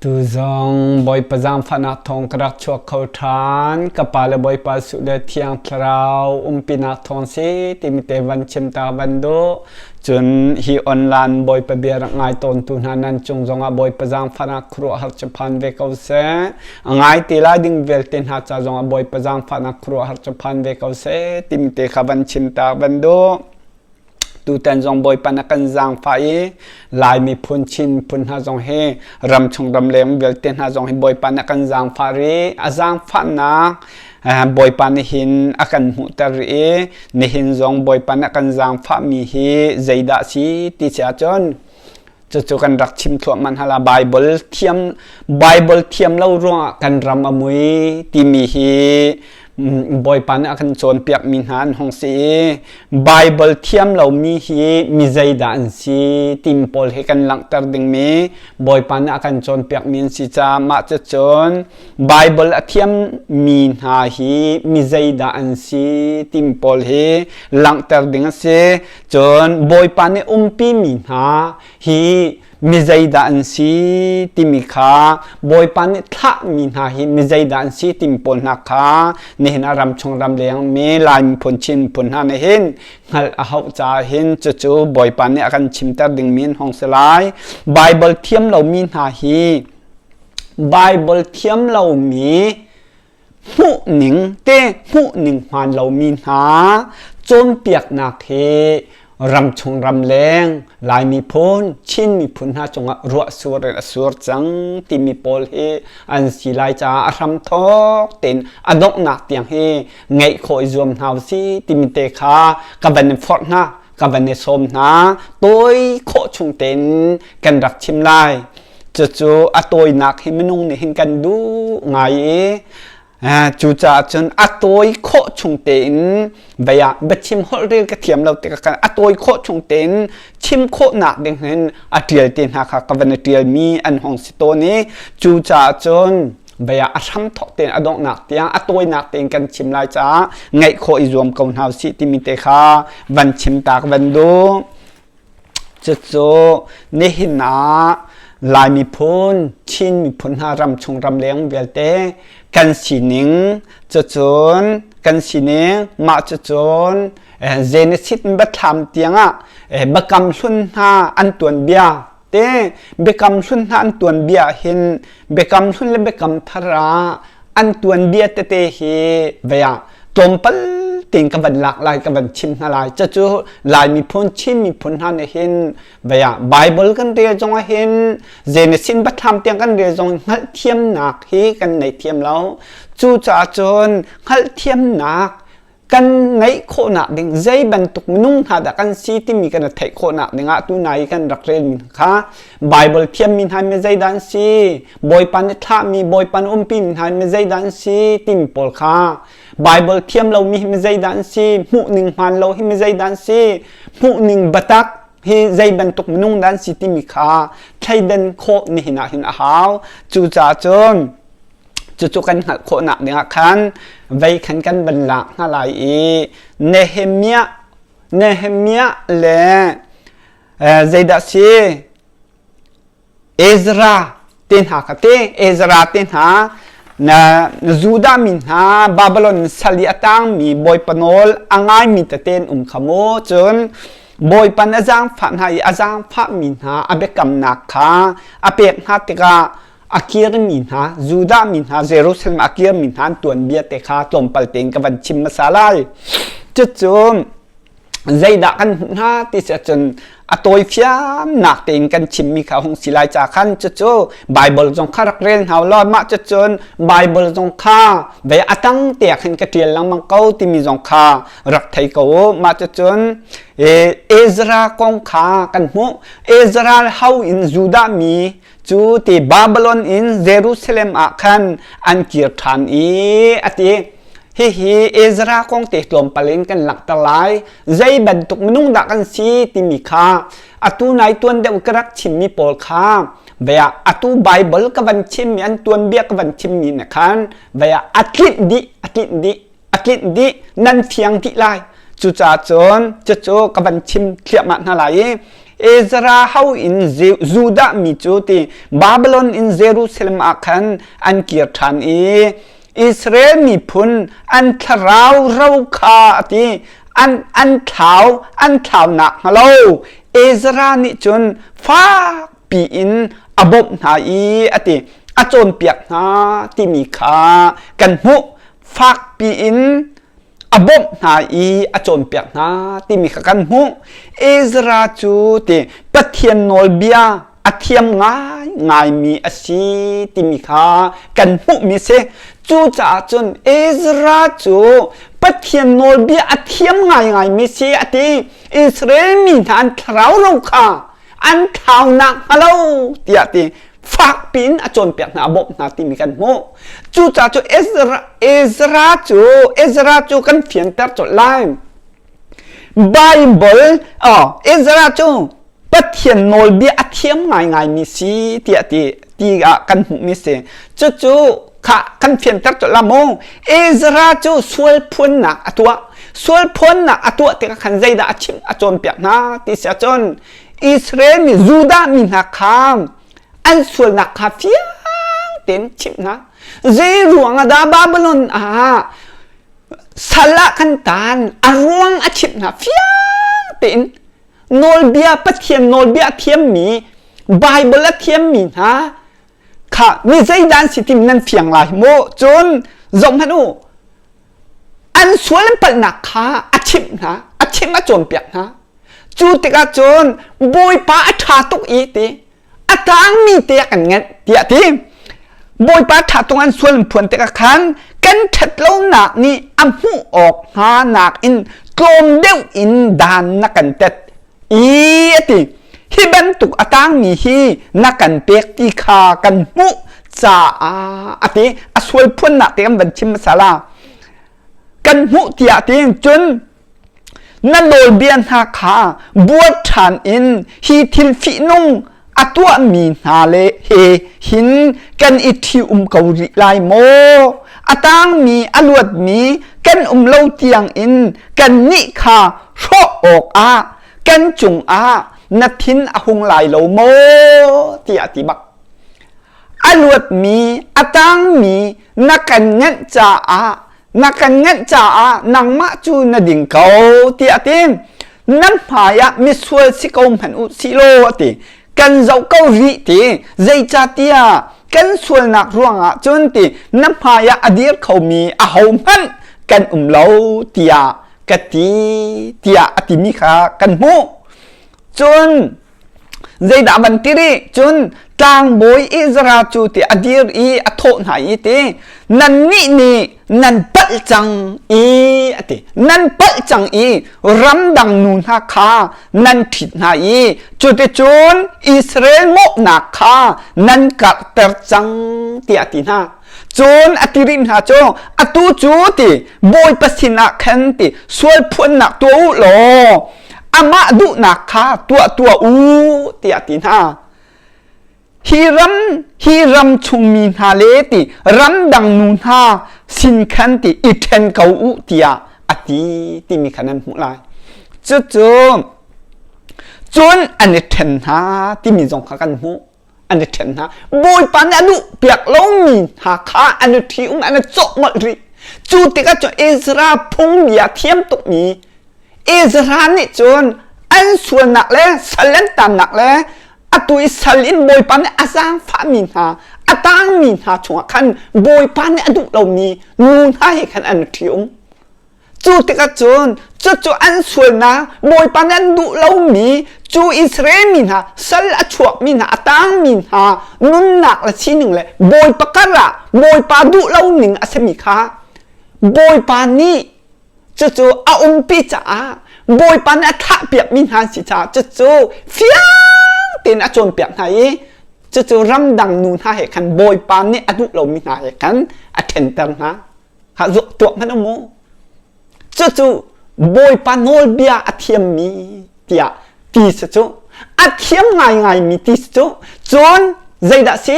Tu zong Bawipa zaangfahnak thawng ka rak chuak kho ṭhan. Ka pa le Bawipa Suh le Thiang Thlarau umpinak thawng si timi te van chim ta van duh. Cun hi online Bawipa bia rak ngai tawntu hna nan cung zongah Bawipa zaangfahnak khuaruahhar cu phan ve ko seh. A ngai te lai ding vialte hna ca zongah Bawipa zaangfahnak khuaruahhar cu phan ve ko seh timi te kha van chim ta van duh. Tutan zong Bawipa na kan zaangfah i Lai miphun Chin miphun hna zong hi ramchung ramleng vialte hna zong hi Bawipa na kan zaangfah rih. A zaangfahnak Bawipa nih hin a kan hmuhter rih i nihin zong Bawipa na kan zaangfahmi hi zeidah si ti si ahcun cucu kan rak chim thluahmah hna la. Bible thiam Bible thiam lo ruangah kan ram a mui timi hi Bawipa nih a kan cawnpiakmi hna an hung si i Bible thiam lomi hi mi zeidah an si timi pawl hi kan langhter dingmi Bawipa nih a kan cawnpiakmi an si caah mah cucun Bible a thiammi hna hi mi zeidah an si timi pawl hi langhter ding a si. Cun Bawipa nih umpimi hna hi mi zeidah an si timi kha Bawipa nih thlahmi hna hi mi zeidah an si timi pawl hna kha nihin ah ramchung ramleng mi Lai miphun Chin miphun hna nih hin hngalh a hauh caah hin cucu Bawipa nih a kan chimter dingmi an hong si lai. Bible thiam lomi hna hi Bible thiam lomi hmuhning te hmuhning hmaan lomi hna cawnpiaknak hi ramchung ramleng Lai miphun Chin miphun hna cungah ruah sur in a sur cang timi pawl hi an si lai caah a hramthawk tein a donghnak tiang hi ngeih khawh i zuam hna usih timi te kha ka van in forh hna ka van i sawm hna tawi khawh chung tein kan rak chim lai. Cucu a tawinak hi minung nih hin kan duh ngai i cucaah cun a tawi khawh chung tein vei ah biachim holh rel ka thiam lo tikah khan a tawi khawh chung tein chim khawhnak ding hin a ṭial te hna kha ka van i ṭialmi an hong si tawn i cucaah cun vei ah a hramthawk tein a donghnak tiang a tawinak tein kan chim lai caah ngaih khawh i zuam ko hna usih timi te kha van chim ta ka van duh. Cucu nihin ah Lai miphun, Chin miphun hna ramchung ramleng vialte kan sining cucun kan sining mah cucun Genesis biathlam tiangah biakam hlun hna an tuanbia te biakam hlun hna an tuanbia hin biakam hlun le biakam thar ah an tuanbia tete hi vei ah tlawmpal tein ka van lak lai ka van chim hna lai cucu Lai miphun Chin miphun hna nih hin vei ah Bible kan rel zong ah hin Genesis biathlam tiang kan rel zong hngalhthiamnak hi kan nei thiam lo cucaah cun hngalhthiamnak kan ngeih khawhnak ding zei bantuk minung hna dah kan si timi kan theih khawhnak ding ah tunai kan rak relmi kha Bible thiammi hna mi zeidah an si Bawipa nih thlahmi Bawipa nih umpi mi hna mi zeidah an si timi pawl kha Bible thiam lomi hi mi zeidah an si hmuhning hmaan lo hi mi zeidah an si hmuhning biatak hi zei bantuk minung dah an si timi kha thleidan khawh nihin ah hin a hau cucaah cun cucu kan hngalh khawhnak dingah khan vei khan kan van lak hna lai i Nehemiah Nehemiah le zeidah si Ezra te hna kha te Ezra te hna na Judah mi hna Babylon sal i a tangmi Bawipa nawl a ngaimi tete an um kha mu cun Bawipa a zaangfah hna i a zaangfahmi hna a biakamnak kha a pek hna tikah a kirmi hna Judah mi hna Jerusalem a kirmi hna an tuanbia te kha tlawmpal tein ka van chim hmasa lai cucu zeidah kan hmuh hna ti si ahcun a tawi fiamnak tein kan chimmi kha hung si lai ca khan cucu Bible zong kha rak rel hna law mah cucun Bible zong kha ve a tang te ah khan ka ṭial lengmang ko timi zong kha rak thei ko u mah cucun Ezra kong kha kan hmuh Ezra ho in Judah mi cu ti Babylon in Jerusalem ah khan an kir ṭhan i a ti Hihi Ezra kong te tlawmpal in kan langhter lai. Zei bantuk minung dah kan si timi kha atu nai tuan deuh ka rak chimmi pawl kha vea atu Bible ka van chimmi an tuanbia ka van chimmi na khan vea a tlinh dih a tlinh dih a tlinh dih nan fiang dih lai. Cucaah cun cucu ka van chim thliahmah hna lai i. Ezra ho in Judah mi cu ti Babylon in Jerusalem ah khan an kir ṭhan i Israel miphun an thlarau ro kha a ti an an thlau an thlaunak hnga lo Ezra nih cun fakpi in a bawmh hna i a ti a cawnpiak hna timi kha kan hmuh fakpi in a bawmh hna i a cawnpiak hna timi kha kan hmuh. Ezra cu ti Pathian nawlbia a thiam ngaingaimi a si timi kha kan hmuhmi si. Cucaah cun Ezra cu Pathian nawlbia a thiam ngaingaimi si a ti. Israel mi hna an thlarau ro kha an thlaunak hnga lo tiah ti fakpi in a cawnpiak hna a bawmh hna timi kan hmuh. Cucaah cu Ezra, Ezra cu Ezra cu kan fianter colh lai. Bible oh, Ezra cu Pathian nawlbia a thiam ngaingaimi si tiah ti ti ah kan hmuhmi si. Cucu kha kan fianter colh la mu. Ezra cu sual phuannak a tuah. Sual phuannak a tuah tikah khan zeidah a chimh a cawnpiak hna ti si ahcun Israel mi Judah mi hna kha an sualnak kha fiang tein chimh hna. Zei ruang ah dah Babylon ah sal ah kan taan a ruang a chimh hna fiang tein nawlbia Pathian nawlbia a thiammi Bible a thiammi hna kha mi zeidah an si tim nan fiang lai mu cun zoh hmanh u an sual an palhnak kha a chimh hna a chimh a cawnpiak hna cu tikah cun Bawipa a ṭha tuk i ti a tangmi te a kan ngenh tiah ti Bawipa ṭha tung an sual an phuan tikah khan kan ṭhat lonak nih a hmuh awk hnga nakin tlawm deuh in dan na kan tet i a ti hi bantuk a tangmi hi na kan pek ti kha kan hmuh caah a ti a sual phuannak te kan van chim hmasa la kan hmuh tiah tiin cun na nawlbia hna kha buat ṭhan in hi thil fihnung a tuahmi hna le he hin kan i ṭhi-um ko rih lai maw? A tangmi a luatmi kan um lo tiangin kannih kha hrawh awkah kan cungah na thin a hung lai lo maw? tiah a ti bak. A luatmi a tangmi na kan nganh caah na kan nganh caah nangmah cu na ding ko tiah a ti. Na hmaiah misual si ko hmanh u sih law a ti. Kan zoh ko rih ti. Zeicahtiah kan sualnak ruangah cun ti na hmaiah a dir khomi ahohmanh kan um lo tiah ka ti tiah a timi kha kan hmuh. Cun Zeidah van ti rih? Cun tlangbawi Ezra cu ti a dir i a thawh hna i ti nannih nih nan palh cang i a ti nan palh cang i ramdang nu hna kha nan ṭhit hna i cuticun Israel mawhnak kha nan karhter cang tiah a ti hna. Cun a ti rih hna cu atu cu ti Bawipa sinah khan ti sual phuannak tuah u law amah duhnak kha tuah tuah u tiah a ti hna. Hi ram hi ram chungmi hna le ti ramdang nu hna sin khan ti i ṭhen ko u tiah a ti timi kha nan hmuh lai. Cucu cun an i ṭhen hna timi zong kha kan hmuh. An i ṭhen hna. Bawipa nih a duh piak lomi hna kha an i ṭhi um an i cawh molh rih. Cu tikah cun Ezra phungbia thiam tukmi Ezra nih cun an sualnak le sal an tannak le atu i sal in Bawipa nih a zaangfahmi hna a tangmi hna chungah khan Bawipa nih a duh lomi nu hna he khan an i ṭhi um. Cu tikah cun cucu an sualnak Bawipa nih an duh lomi cu Israel mi hna sal a chuakmi hna a tangmi hna nunnak le sining le Bawipa kar ah Bawipa duh lo ning a simi kha Bawipa nih cucu a umpi caah Bawipa nih a thlahpiakmi hna an si caah cucu fiang tein a cawnpiak hna i cucu ramdang nu hna he khan Bawipa nih a duh lomi hna he khan a ṭhenter hna. Ha tuah hmanh um u. Cucu Bawipa nawlbia a thiammi tiah ti si cu a thiam ngaingaimi ti si cu cun zeidah si?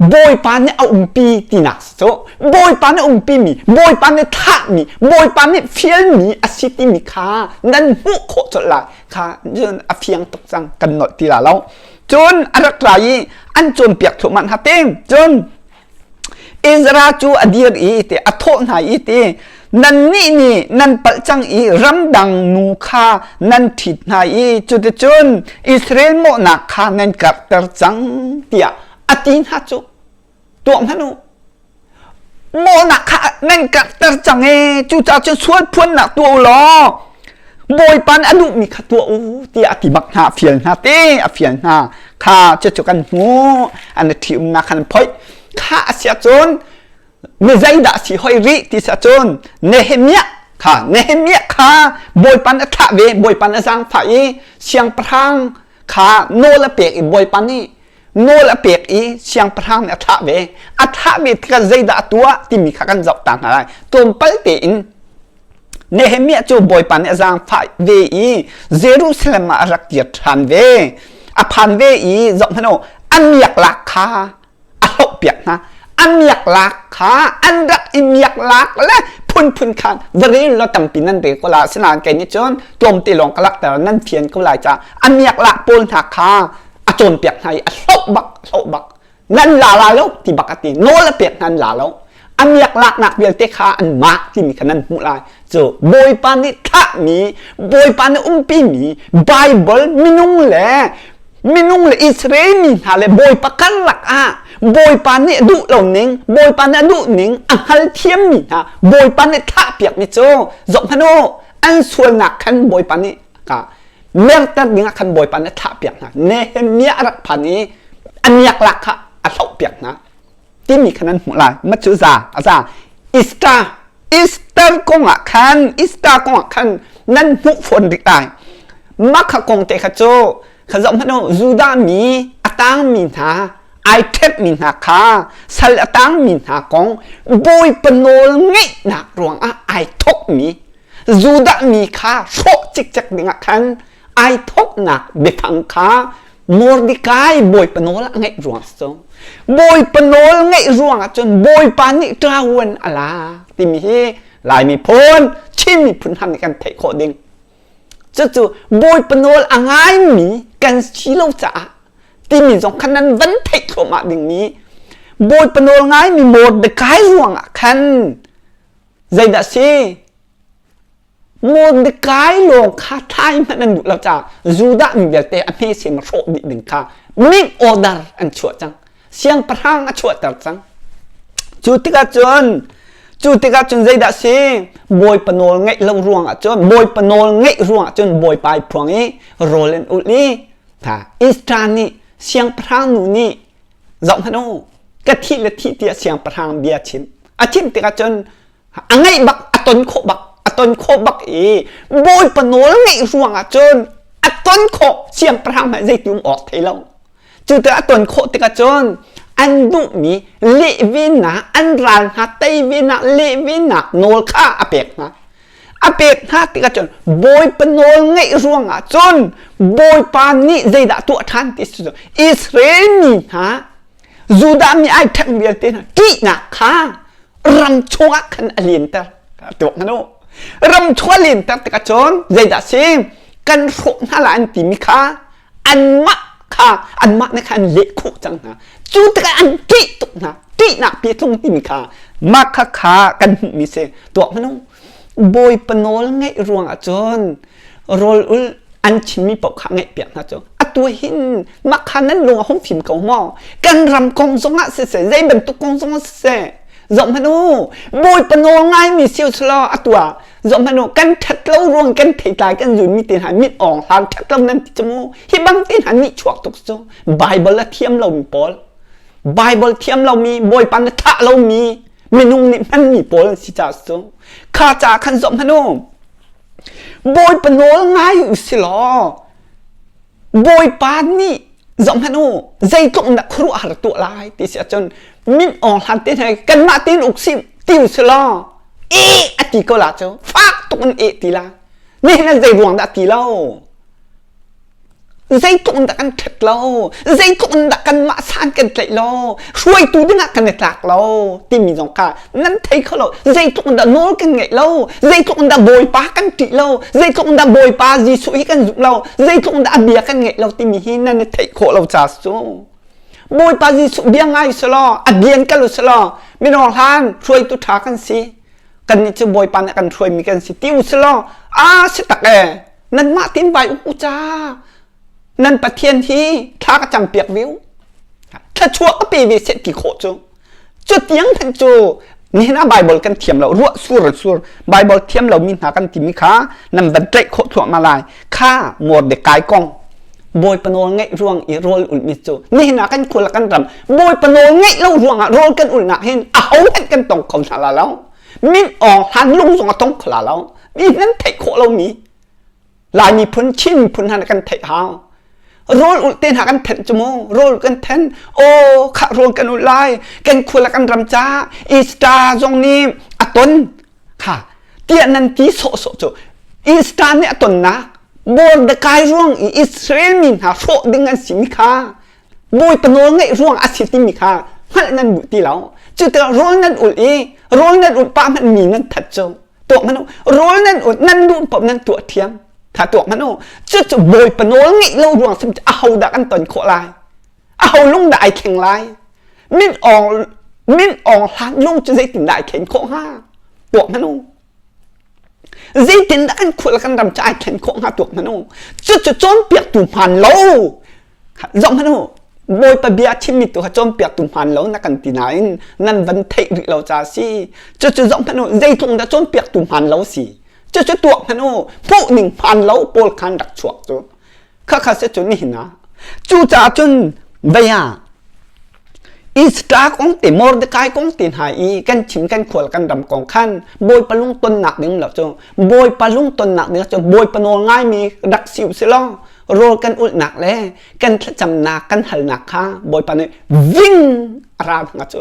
Bawipa nih a umpi tinak cu Bawipa nih umpi mi, Bawipa nih thahmi, Bawipa nih fialmi a si timi kha nan hmuh khawh colh lai. Kha cun a fiang tuk cang kan nolh ti la lo. Cun a rak ra i an cawnpiak thluahmah hna te. Cun Ezra cu a dir i te a thawh hna i te nannih nih nan palh cang i ramdang nu kha nan ṭhit hna i cuticun Israel mawhnak kha nan karhter cang tiah a ti hna cu tuah hmanh u mawhnak kha nan karhter cang e cucaah cun sual phuannak tuah u law Bawipa nih a duhmi kha tuah u tiah a ti bak hna a fial hna te a fial hna kha cucu kan hmuh an i ṭhiumnak khan an phoih kha a si ahcun mi zeidah si hoi rih ti si ahcun Nehemiah kha Nehemiah kha Bawipa nih a thlah ve Bawipa nih a zaangfah i siangpahrang kha nawl a pek i Bawipa nih nawl a pek i siangpahrang nih a thlah ve a thlah ve tikah zeidah a tuah timi kha kan zoh ta hna lai tlawmpal tein Nehemiah cu Bawipa nih a zaangfah ve i Jerusalem ah a rak kir ṭhan ve. A phan ve i zohhmanh u, a miaklak kha a hlohpiak hna. A miaklak kha an rak i miaklak le phunphun khan va rel law tampi nan rel ko lai. Asinain kei nih cun tlawmte lawng ka lakter nan fian ko lai caah a miaklak pawl hna kha a cawnpiak hna i a hloh bak, hloh bak. Nan la lai lo ti bak a ti nawl a pek hna an la lo a miak laknak vialte kha an mah timi kha nan hmuh lai cu Bawipa nih thlahmi Bawipa nih umpimi Bible minung le minung le Israel mi hna le Bawipa karlak ah Bawipa nih a duh lo ning Bawipa nih a duh ning a hngal thiammi hna Bawipa nih thlah piakmi cu zoh hmanh u an sualnak khan Bawipa nih ka merter ding ah khan Bawipa nih a thlahpiak hna. Nehemiah a rak phan i a miaklak kha a hlohpiak hna timi kha nan hmuh lai. Ma cu za a za. Easter Easter kong ah khan Easter kong ah khan nan hmuh fawn rih lai. Mah kha kong te kha cu kha zoh hmanh u Judah mi a tangmi hna ai ṭhepmi hna kha sal a tangmi hna kong Bawipa nawl ngeihnak ruangah ai thawkmi Judah mi kha hrawh cikcek dingah khan ai thawknak biafang kha Mordecai Bawipa nawl a ngeih ruang si cu. Bawipa nawl ngeih ruangah cun Bawipa nih ṭawan a la timi hi Lai miphun, Chin miphun hna nih kan theih khawh ding. Cucu Bawipa nawl a ngaimi kan si lo caah timi zong khan nan van theih thluahmah dingmi Bawipa nawl ngaimi Mordecai ruangah khan Zeidah si? Mordecai lawng kha thlai hmanh an duh lo caah Judah mi vialte a hme sem a hrawh dih ding kha min order an chuah cang. Siangpahrang a chuahter cang. Cu tikah cun cu tikah cun zeidah si? Bawipa nawl ngeih lo ruangah cun Bawipa nawl ngeih ruangah cun Bawipa ai phuang i rawl an ulh i ha Istra nih siangpahrang nu nih zoh hmanh u ka thih le thih tiah siangpahrang bia chim a chim tikah cun a ngaih bak a ton khawh bak a ton khawh bak i bawipa nawl ngeih ruangah cun a ton khawh siangpahrang hmanh zeiti um awk thei lo cu tikah a ton khawh tikah cun an duhmi lehvenak an ral hna teivenak lehvenak nawl kha a pek hna a pek hna tikah cun bawipa nawl ngeih ruangah cun bawipa nih zeidah tuah ṭhan ti cu Israel mi hna Judah mi ai ṭhek vialte hna ṭihnak kha ram chungah khan a linter tuak hmanh u ram chung a linter tikah cun zeidah si kan hrawh hna lai an timi kha anmah kha anmah nih khan an leh khawh cang hna cu tikah an ṭih tuk hna ṭihnak pi tlung timi kha mah kha kha kan hmuhmi si tuak hmanh u bawipa nawl ngeih ruangah cun rawl ul an chimmi paoh kha ngaih piak hna cu atu hin mah kha nan lung a hung fim ko maw kan ram kong zongah siseh zei bantuk kong zongah siseh zoh hmanh u bawipa nawl ngaimi si usulaw atu ah zoh hmanh u kan ṭhat lo ruang kan theitlai kan zunmi te hna mit awng hlan ṭhat lo nan ti cu mu hi bang te hna nih chuak tuk cu Bible a thiam lomi pawl Bible thiam lomi bawipa na thah lomi minung nih hmanmi pawl an si caah cu kha caah khan zoh hmanh u Bawipa nawl ngai u si law Bawipa nih zoh hmanh u zeitluk in dah khuaruahhar tuah lai ti si ahcun min awng hlan te hna kanmah tein uk si ti u si law e a ti ko la cu fak tuk in e ti la nihin ah zei ruang dah ti lo. Zeitluk in dah kan ṭhat lo, zeitluk in dah kanmah san kan tlaih lo, hruaitu dingah kan i tlak lo timi zong kha nan thei kho lo. Zeitluk in dah nawl kan ngeih lo, zeitluk in dah Bawipa kan ṭih lo, zeitluk in dah Bawipa Jesuh hi kan zumh lo, zeitluk in dah a bia kan ngeih lo timi hi nan i theih khawh lo ca cu. Bawipa Jesuh bia ngai selaw, a bian kal u selaw, minor hlan hruaitu ṭha kan si. Kannih cu Bawipa nih a kan hruaimi kan si ti u selaw, a si tak e. Nanmah tin vai um u ca. Nan Pathian hi thla ka cam piak ve u. Thluachuah ka pe ve seh ti khawh cu. Cu tiang hmanh cu nihin ah Bible kan thiam lo ruah sur sur Bible thiam lo mi hna kan timi kha nan van tlaih khawh thluahmah lai. Kha Mordecai kong Bawipa nawl ngeih ruang i rawl ulhmi cu nihin ah kan khua le kan ram Bawipa nawl ngeih lo ruangah rawl kan ulhnak hin aho hmanh kan tong kho hna la lo. Min awng hlan lung zong a tong kho la lo. Mi nan theih khawh lomi Lai miphun Chin miphun hna kan theih hau. Rawl ulh te hna kan thenh cu mu. Rawl kan then. Aw khah rawl kan ulh lai. Kan khua le kan ram ca Easter zong nih a ton. Kha tiah nan ti sawhsawh cu Easter nih a tonnak Mordecai ruang i Israel mi hna hrawh ding an simi kha Bawipa nawl ngeih ruang a si timi kha hngalh nan duh ti lo. Cu tikah rawl nan ulh i rawl nan ulh pah hmanh mi nan that cu tuak hmanh u. Rawl nan ulh nan duh paoh nan tuah thiam. Tha tuak hmanh u. Cucu Bawipa nawl ngeih lo ruang sim cu aho dah kan ton khawh lai? Aho lung dah ai thleng lai? Min awng min awng hlan lung cu zeitindah ai thlen khawh hnga? Tuak hmanh u. Zeitindah kan khua le kan ram cu ai thlen khawh hnga tuak hmanh u. Cucu cawnpiaktu hmaan lo. Zoh hmanh u. Bawipa bia chimmi tu kha cawnpiaktu hmaan lo na kan ti nain nan van theih rih lo ca si. Cucu zoh hmanh u. Zeitluk dah cawnpiaktu hmaan lo si. Cucu tuak hmanh u. Hmuh ning hmaan lo pawl khan rak chuak cu. Khakha si cu nihin ah. Cucaah cun vei ah Easter kong te Mordecai kong te hna i kan chim kan khual kan ram kong khan Bawipa lung tonnak ding lo cu Bawipa lung tonnak ding cu Bawipa nawl ngaimi rak si u silaw rawl kan ulhnak le kan thlacamnak kan halnak kha Bawipa nih ving a ra hna cu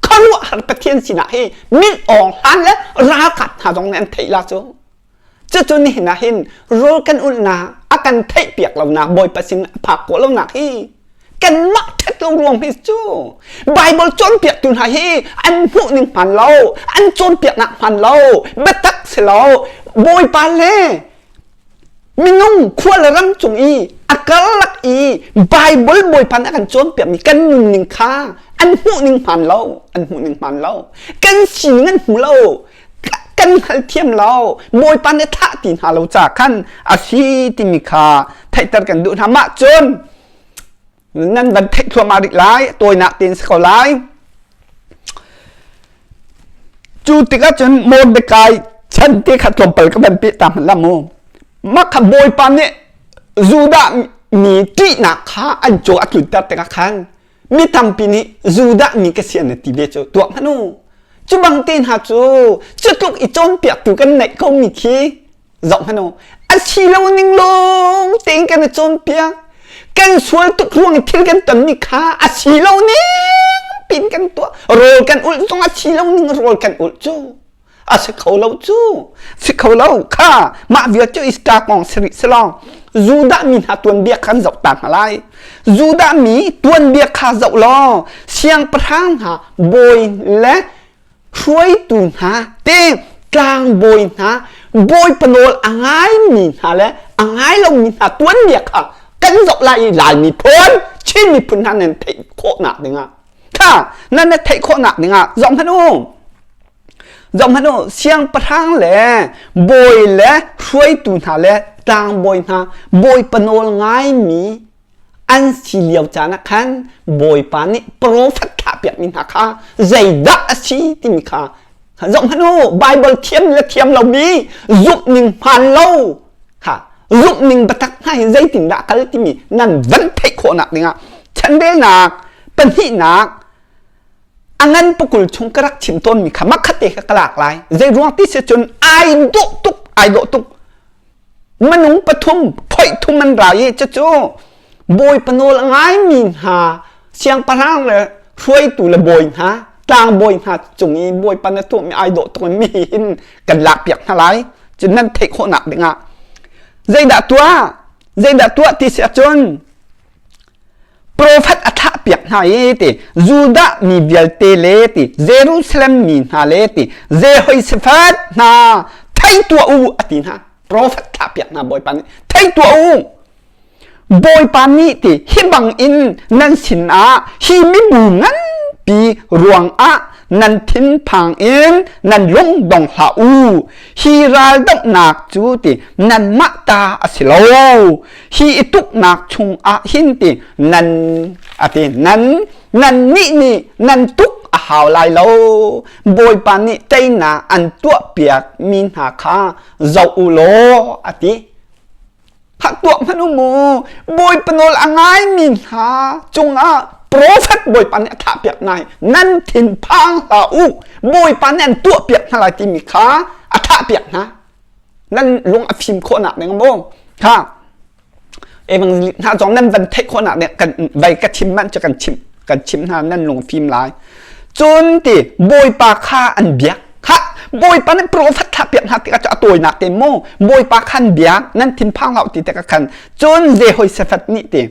khuaruahhar Pathian sinah hi min awng hlan le ralkap hna zong nih an theih la cu Cucu nihin ah hin rawl kan ulhnak a kan theihpiak lonak Bawipa sin a phak khawh lonak hi kanmah ṭhat lo ruang hi cu Bible cawnpiaktu hna hi an hmuh ning hmaan lo an cawnpiaknak hmaan lo biatak si lo Bawipa le minung khua le ram cung i a karlak i Bible Bawipa nih a kan cawnpiakmi kan nunning kha an hmuh ning hmaan lo an hmuh ning hmaan lo kan sining an hmu lo kan hngalthiam lo Bawipa nih thah ti hna lo ca khan a si timi kha theihter kan duh hna mah cun nan van theih thluahmah rih lai tawinak tein si ko lai cu tikah cun Mordecai chan te kha tlawmpal ka van peh ta hmanh la mu mah kha Bawipa nih Judah mi ṭihnak kha an caw a tlunter tikah khan mi tampi nih Judah mi ka si an ti ve cu tuah hmanh u cu bang te hna cu cutluk i cawnpiaktu kan neih ko mi khi zoh hmanh u a si lo ning lawng tein kan i cawnpiak kan sual tuk ruang i thil kan tonmi kha a si lo ning pin kan tuah rawl kan ulh zong a si lo ning rawl kan ulh cu a si kho lo cu si kho lo kha mah vial cu Easter kong si rih si lo Judah mi hna tuanbia khan zoh ta hna lai Judah mi tuanbia kha zoh law siangpahrang hna bawi le hruaitu hna te tlangbawi hna bawipa nawl a ngaimi hna le a ngai lomi hna tuanbia kha kan zoh lai i Lai miphun Chin miphun hna nan theih khawhnak dingah kha nan na theih khawhnak dingah zoh hmanh u zoh hmanh u siangpahrang le bawi le hruaitu hna le tlangbawi hna bawipa nawl ngaimi an si lio caan ah khan bawipa nih profet thlahpiakmi hna kha zeidah a si timi kha zoh hmanh u Bible thiam le thiam lomi zumh ning hmaan lo kha zumh ning biatak hna hi zeitindah kal timi nan van theih khawhnak dingah chanrelnak pahnihnak a ngan pakul chung ka rak chim tawnmi kha makhat te kha ka lak lai zei ruang ti si cun ai dawh tuk ai dawh tuk minung pathum phoih thum an ra i cucu bawipa nawl a ngaimi hna siangpahrang le hruaitu le bawi hna tlangbawi hna cung i bawipa na tuahmi ai dawh tuk mi hin kan lak piak hna lai cun nan theih khawhnak dingah zeidah tuah? Zeidah tuah ti si ahcun profet a thlah piak hna i ti Judah mi vialte le ti Jerusalem mi hna le ti Jehoshaphat hna thei tuah u a ti hna. Profet thlah piak hna Bawipa nih thei tuah u. Bawipa nih ti hi bangin nan sinah hi mibu nganpi ruangah nan thinphang in nan lung dong hlah u. Hi raldohnak cu ti nanmah ta a si lo. Hi i tuknak chungah hin ti nan a ti nan nannih nih nan tuk a hau lai lo. Bawipa nih teinak an tuahpiak mi hna kha zoh u law a ti. Hak tuah hmanh u mu. Bawipa nawl a ngaimi hna cungah profet Bawipa nih a thahpiak hna i nan thinphang hlah u. Bawipa nih an tuahpiak hna lai timi kha a thahpiak hna. Nan lung a fim khawhnak ding maw? Ha. Evangelist hna zong nan van theih khawhnak ding kan vai ka chim man cu kan chim kan chim hna nan lung fim lai. Cun ti Bawipa kha an biak. Kha Bawipa nih profet thlah piak hna tikah cu a tawinak te mu Bawipa khan biak nan thinphang hlah ti tikah khan cun Jehoshaphat nih ti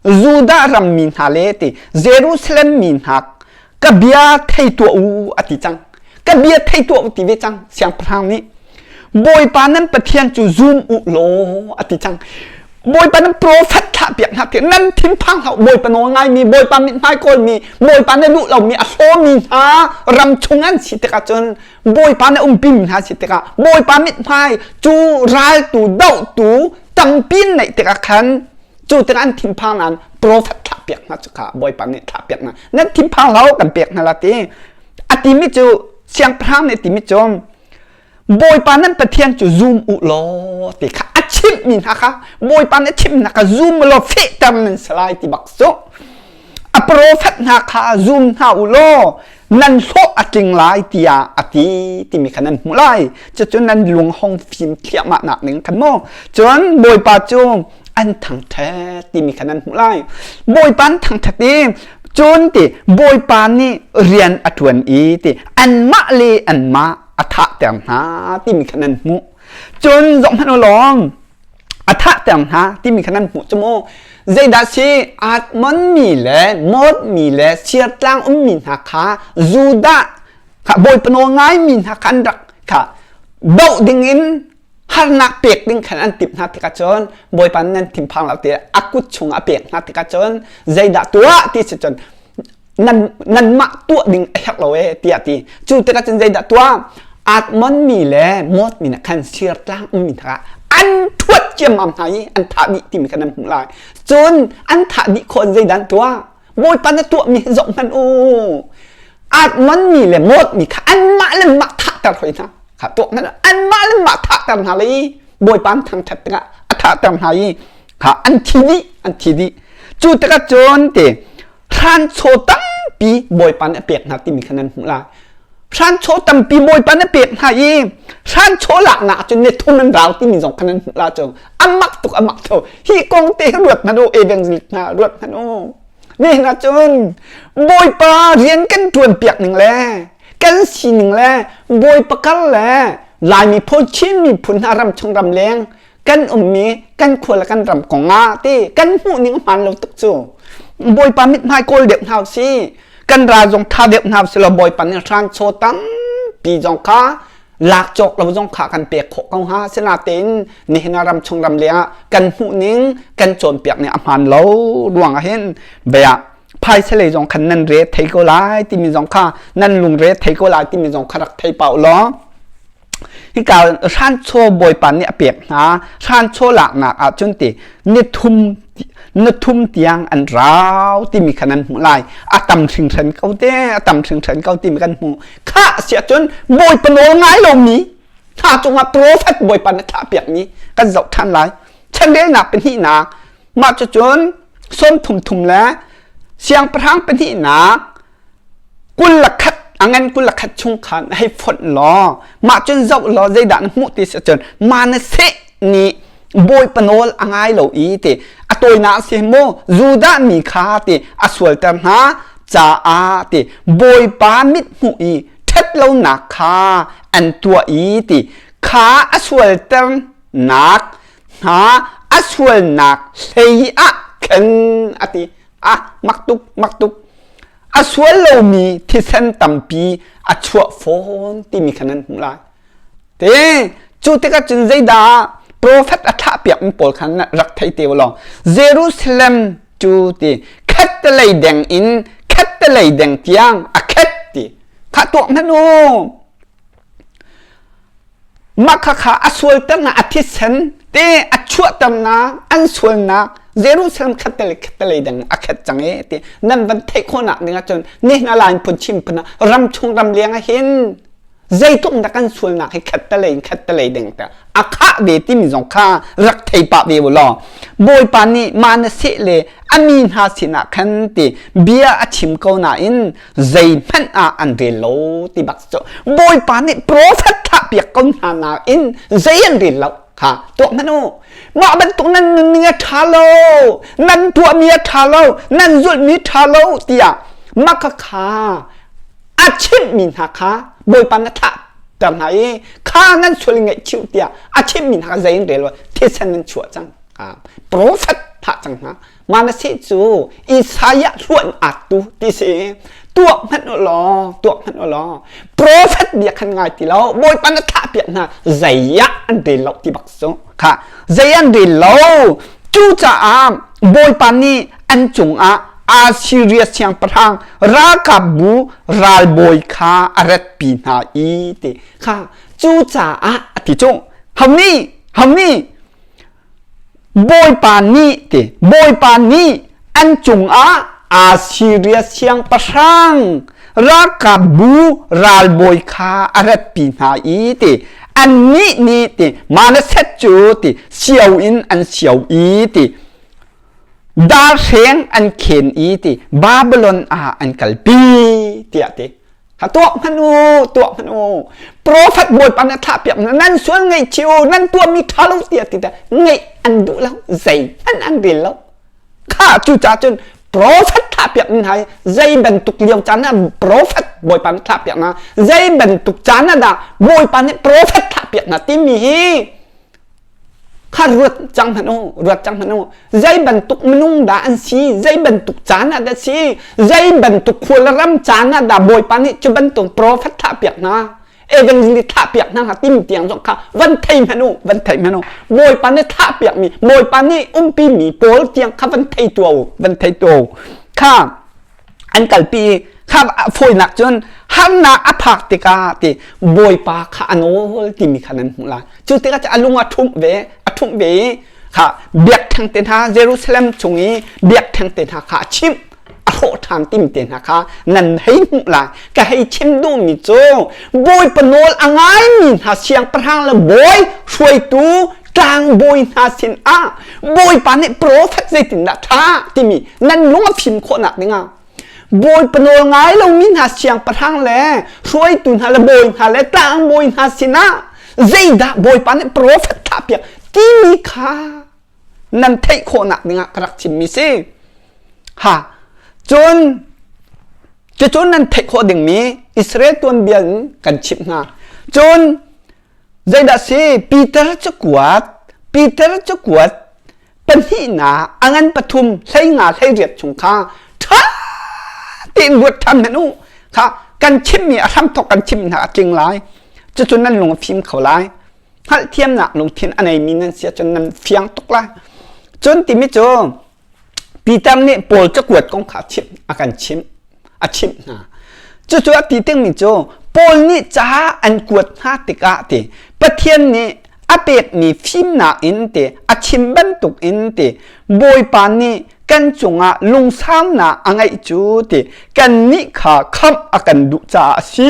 Judah ram mi hna le ti Jerusalem mi hna ka bia thei tuah u a ti cang ka bia thei tuah u ti ve cang siangpahrang nih Bawipa nan Pathian cu zum u law a ti cang Bawipa nan profet thlah piak hna ti nan thinphang hlah Bawipa nawl ngaimi Bawipa mithmai kawlmi Bawipa na duh lomi a hlawmi hna ram chung an si tikah cun Bawipa na umpi mi hna si tikah Bawipa mithmai cu raltu dohtu tampi neih tikah khan cu tikah an thinphang nan profet thlah piak hna cu kha Bawipa nih thlah piak hna nan thinphang hlah kan pek hna la ti a timi cu siangpahrang nih timi cu Bawipa nan Pathian cu zum u law ti kha a chimhmi hna kha Bawipa nih a chimhmi hna kha zum u law fehter nan si lai ti bak cu a profet hna kha zum hna u law nan hlawh a tling lai tiah a ti timi kha nan hmuh lai cucu nan lung hong fim thliahmah nak ning khan maw cun Bawipa cu an thangṭhat timi kha nan hmuh lai Bawipa an thangṭhat i cun ti Bawipa nih rian a ṭuan i ti anmah le anmah a thahter hna timi kha nan hmuh cun zohhmanh u law a thahter hna timi kha nan hmuh cu mu zeidah si atmon mi le mot mi le siartlang ummi hna kha Judah kha Bawipa nawl ngaimi hna kha an rak kha doh dingin harnak pek ding khan an timh hna tikah cun Bawipa nan thinphang lo ti a kut chung a pek hna tikah cun zeidah tuah ti si cun nan nanmah tuah ding a herh lo e tiah ti cu tikah cun zeidah tuah atmon mi le mot mi na khan sirtlang ummi hna an thuat ciammam hna i an thah dih timi kha nan hmuh lai cun an thah dih khawh zeidah tuah Bawipa na tuahmi hi zoh hmanh u atman mi le mawt mi kha anmah le mah thahter hoi hna kha tuah hmanh anmah le mah thahter hna le i Bawipa an thangṭhat tikah a thahter hna i kha an thi dih an thi dih cu tikah cun ti hranchaw tampi Bawipa nih a pek hna timi kha nan hmuh lai hranchaw tampi Bawipa nih a pek hna i hranchaw laknak cun ni thum an rau timi zong kha nan hmuh la cu amak tuk amak tuk hi kong te hi ruat hmanh u evangelist hna ruat hmanh u nihin ah cun Bawipa rian kan ṭuan piak ning le kan sining le Bawipa kar le Laimi phun Chin miphun hna ram chung ram leng kan ummi kan khua le kan ram kong ah ti kan hmuh ning hmaan lo tuk cu Bawipa mithmai kawl deuh hna si kan ral zong tha deuh hna si law Bawipa nih hranchaw tampi zong kha lak cawk lo zong kha kan pek khawh ko hnga sinatein nihin ah ram chung ram leng ah kan hmuh ning kan cawnpiak ning a hmaan lo ruang ah hin bia phaisa lei zong khan nan re thei ko lai timi zong kha nan lung re thei ko lai timi zong kha rak thei pau law hika hranchaw bawipa nih a pek hna hranchaw laknak ah cun ti ni thum na thum tiang an rau timi kha nan hmuh lai a tam hringhran ko te a tam hringhran ko timi kan hmuh kha siah cun bawipa nawl ngai lomi hna cungah profet bawipa na thlah piakmi kan zoh ṭhan lai chanrelnak pahnihnak mah cucun sawm thum thum le siangpahrang pahnihnak 21 a ngan 21 chung khan hei fonh law mah cun zoh law zeidah na hmuh ti si cun Manasseh nih Bawipa nawl a ngai lo i ti a tawinak si maw Judah mi kha ti a sualter hna caah ti Bawipa mithmuh i ṭhatlonak kha an tuah i ti kha a sualternak hna. A sualnak hlei ah khan a ti. Ah, mak tuk, mak tuk. A sual lomi thisen tampi a chuah fawn timi kha nan hmuh lai. Te, cu tikah cun zeidah profet a thahpiakmi pawl khan rak thei te u law Jerusalem cu ti khattelei deng in khattelei deng tiang a khet ti kha tuak hmanh u. Mah khakha a sualternak a thisen te a chuahternak an sualnak Jerusalem khattelei khattelei deng a khet cang e ti nan van theih khawhnak ding ahcun nihin a lain phun chim phun ah ram chung ram leng ah hin zeitluk dah kan sualnak hi khattelei in khattelei ding te a khah ve timi zong kha rak thei pah ve u law Bawipa nih Manasseh le a mi hna sinah khan ti bia a chim ko nain zeihmanh ah an rel lo ti bak cu Bawipa nih profet thlah piak ko hna nain zei an rel lo kha tuah hmanh u mah bantuk nan nunning a ṭha lo nan tuahmi a ṭha lo nan zulhmi ṭha lo tiah mah kha a chimhmi hna kha Bawipa na thlah ter hna i kha nan sual i ngaihchih tiah a chimhmi hna kha zei in rel thisen nan chuah cang profet thah cang hna Manasseh cu Isaiah hluan attu ti si tuak hmanh u law tuak hmanh u law profet bia khan ngai ti lo Bawipa na thlah piak hna zei ah an rel lo ti bak cu kha zei an rel lo cucaah Bawipa nih an cungah Assyria siangpahrang ralkapbu ralbawi kha a ratpi hna i ti kha cucaah a ti cu hom nih hom nih Bawipa nih ti Bawipa nih an cungah Assyria siangpahrang ralkapbu ralbawi kha a ratpi hna i ti annih nih ti Manasseh cu ti sio in an sio i ti Darhreng an khen i ti Babylon ah an kalpi tiah ti. Ha tuah hmanh u, tuah hmanh u. Profet Bawipa nih a thlah piak nan sual ngaihchih u, nan tuahmi ṭha lo tiah ti ngaih an duh lo, zeihmanh an rel lo. Kha cucaah cun profet thlah piak mi hna hi zei bantuk lio caan ah profet Bawipa nih thlah piak hna, zei bantuk caan ah dah Bawipa nih profet thlah piak hna timi hi Kha ruat cang hmanh u, ruat cang hmanh u. Zei bantuk minung dah an si, zei bantuk caan ah dah si, zei bantuk khua le ram caan ah dah Bawipa nih cu bantuk profet thlah piak hna, evangelist thlah piak hna hnga tim tiang zong kha van thei hmanh u, van thei hmanh u. Bawipa nih thlah piak mi, Bawipa nih umpi mi pawl tiang kha van thei tuah u, van thei tuah u. Kha an kalpi i kha fawinak cun harnak a phak tikah ti bawipa kha a nawl timi kha nan hmuh lai cu tikah a lung a ṭhumh ve a ṭhumh ve i kha biakṭheng te hna Jerusalem chung i biakṭheng te hna kha a chimh a hrawh ṭhan timi te hna kha nan hei hmuh lai ka hei chim duhmi cu bawipa nawl a ngaimi hna siangpahrang le bawi hruaitu tlangbawi hna sinah bawipa nih profet zeitindah ṭha timi nan lung a fim khawhnak dingah bawipa nawl ngai lomi hna siangpahrang le hruaitu hna le bawi hna le tlangbawi hna sinah zeidah bawipa nih profet thahpiak timi kha nan theih khawhnak dingah ka rak chimmi si ha cun cucu nan theih khawh dingmi Israel tuanbia in kan chimh hna cun Zeidah si Peter cakuat Peter cakuat pahnihnak a ngan pathum 15 18 chung kha ṭha tein ruat ṭhan hmanh u kha kan chimmi a hramthawk kan chim hna a tling lai cucu nan lung a fim kho lai hngalhthiamnak lungthin a neimi nan si ahcun nan fiang tuk lai cun timi cu Peter nih Paul cakuat kong kha chimh a kan chimh a chimh hna. Cucu a ti dingmi cu Paul nih ca an kuat hna tikah ti Pathian nih a pekmi fimnak in ti a chim bantuk in ti Bawipa nih kan cungah lungsaunak a ngeih cu ti kannih kha khamh a kan duh caah a si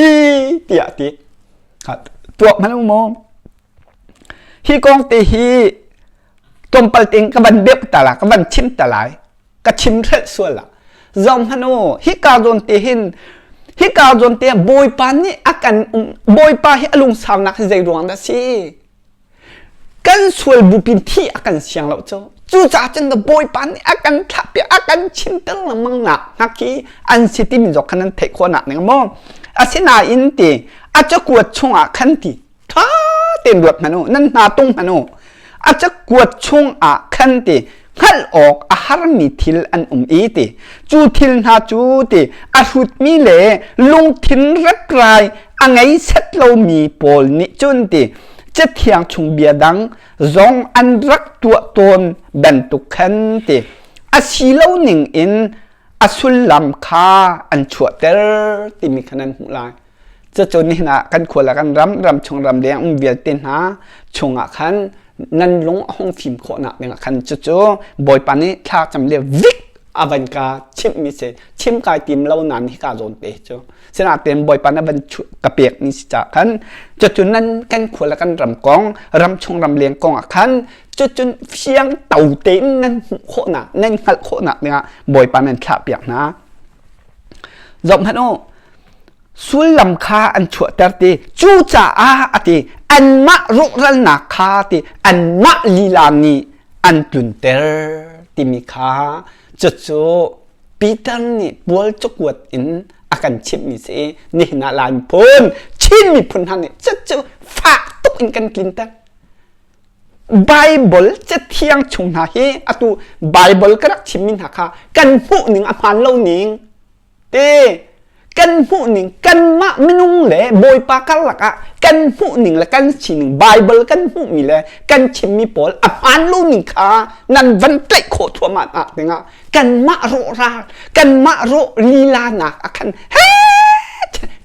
tiah ti. Tuak hmanh u maw? Hi kong te hi tlawmpal tein ka van beuh ta la ka van chim ta lai ka chim hrelh sual la zong hmanh u hika zawn te hin hika zawn te bawipa nih a kan bawipa hi a lungsaunak hi zei ruang dah si kan sual bupin thi a kan siang lo cu cucaah cun bawipa nih a kan thlah piak a kan chimter lengmang nak hngak hi an si timi zong khan nan theih khawhnak ning maw asinain ti a cakuat chungah khan ti ṭha tein ruat hmanh u nan hna tung hmanh u. A cakuat chung ah khan ti hngalh awk a harmi thil an um i ti cu thil hna cu ti a hrutmi le lungthin reprai a ngei set lomi pawl nih cun ti cathiang chung bia dang zong an rak tuah tawn bantuk khan ti a si lo ning in a sullam kha an chuahter timi kha nan hmuh lai. Cucu nihin ah kan khua le kan ram, ram chung ram leng um vialte hna chungah khan nan lung a hung fim khawhnak dingah khan cucu Bawipa nih thla cam le vik a van ka chimhmi si chim kai tim lo nan hi ka zawn te cu sinain Bawipa na van ka pekmi si caah khan cucu nan kan khua le kan ram kong ram chung ram leng kong ah khan cucun fiang to tein nan hmuh khawhnak nan hngalh khawhnak dingah Bawipa nan thlah piak hna zoh hmanh u sullam kha an chuahter ti cucaah a ti anmah rawhralnak kha ti anmah lila nih an tlunter timi kha cucu Peter nih Paul cakuat in a kan chimhmi si nihin ah Lai miphun Chin miphun hna nih cucu fak tuk in kan tlinter Bible cathiang chung hna hi atu Bible ka rak chimmi hna kha kan hmuh ning a hmaan lo ning Te kan hmuhning kanmah minung le Bawipa karlak ah kan hmuhning le kan sining Bible kan hmuhmi le kan chimmi pawl a hmaan lo ning kha nan van tlaih khawh thuahmah nak dingah kanmah rawhral kanmah rawh lila nak ah khan he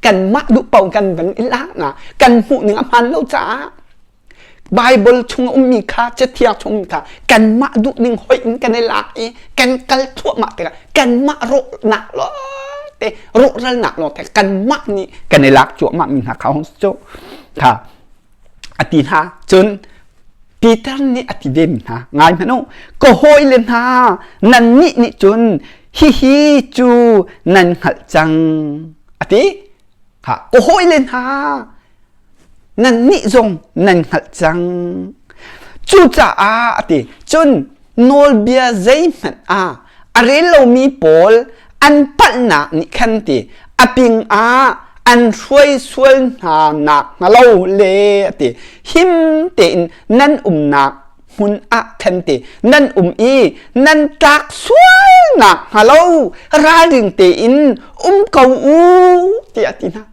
kanmah duh paoh kan van i lak na kan hmuhning a hmaan lo caah Bible chung a ummi kha Cathiang chung ummi kha kanmah duhning hoih in kan i lak i kan kal thluahmah tikah kanmah rawhnak lawngte rawhralnak lawngte kanmah nih kan i lak cuahmah mi hna kha hong cu kha a ti hna cun Peter nih a ti ve mi hna ngai hmanh u ka hawile hna nannih nih cun hihi cu nan hngalh cang a ti Ha ka hawile hna nannih zong nan hngalh cang. Cucaah a ti cun nawlbia zeihmanh ah a rel lomi pawl an palhnak nih khan ti a ping ah an hruai sual hna nak hnga lo le a ti him tein nan umnak hmun ah khan ti nan um i nan tlak sualnak hnga lo ralring tein um ko u tiah ti hna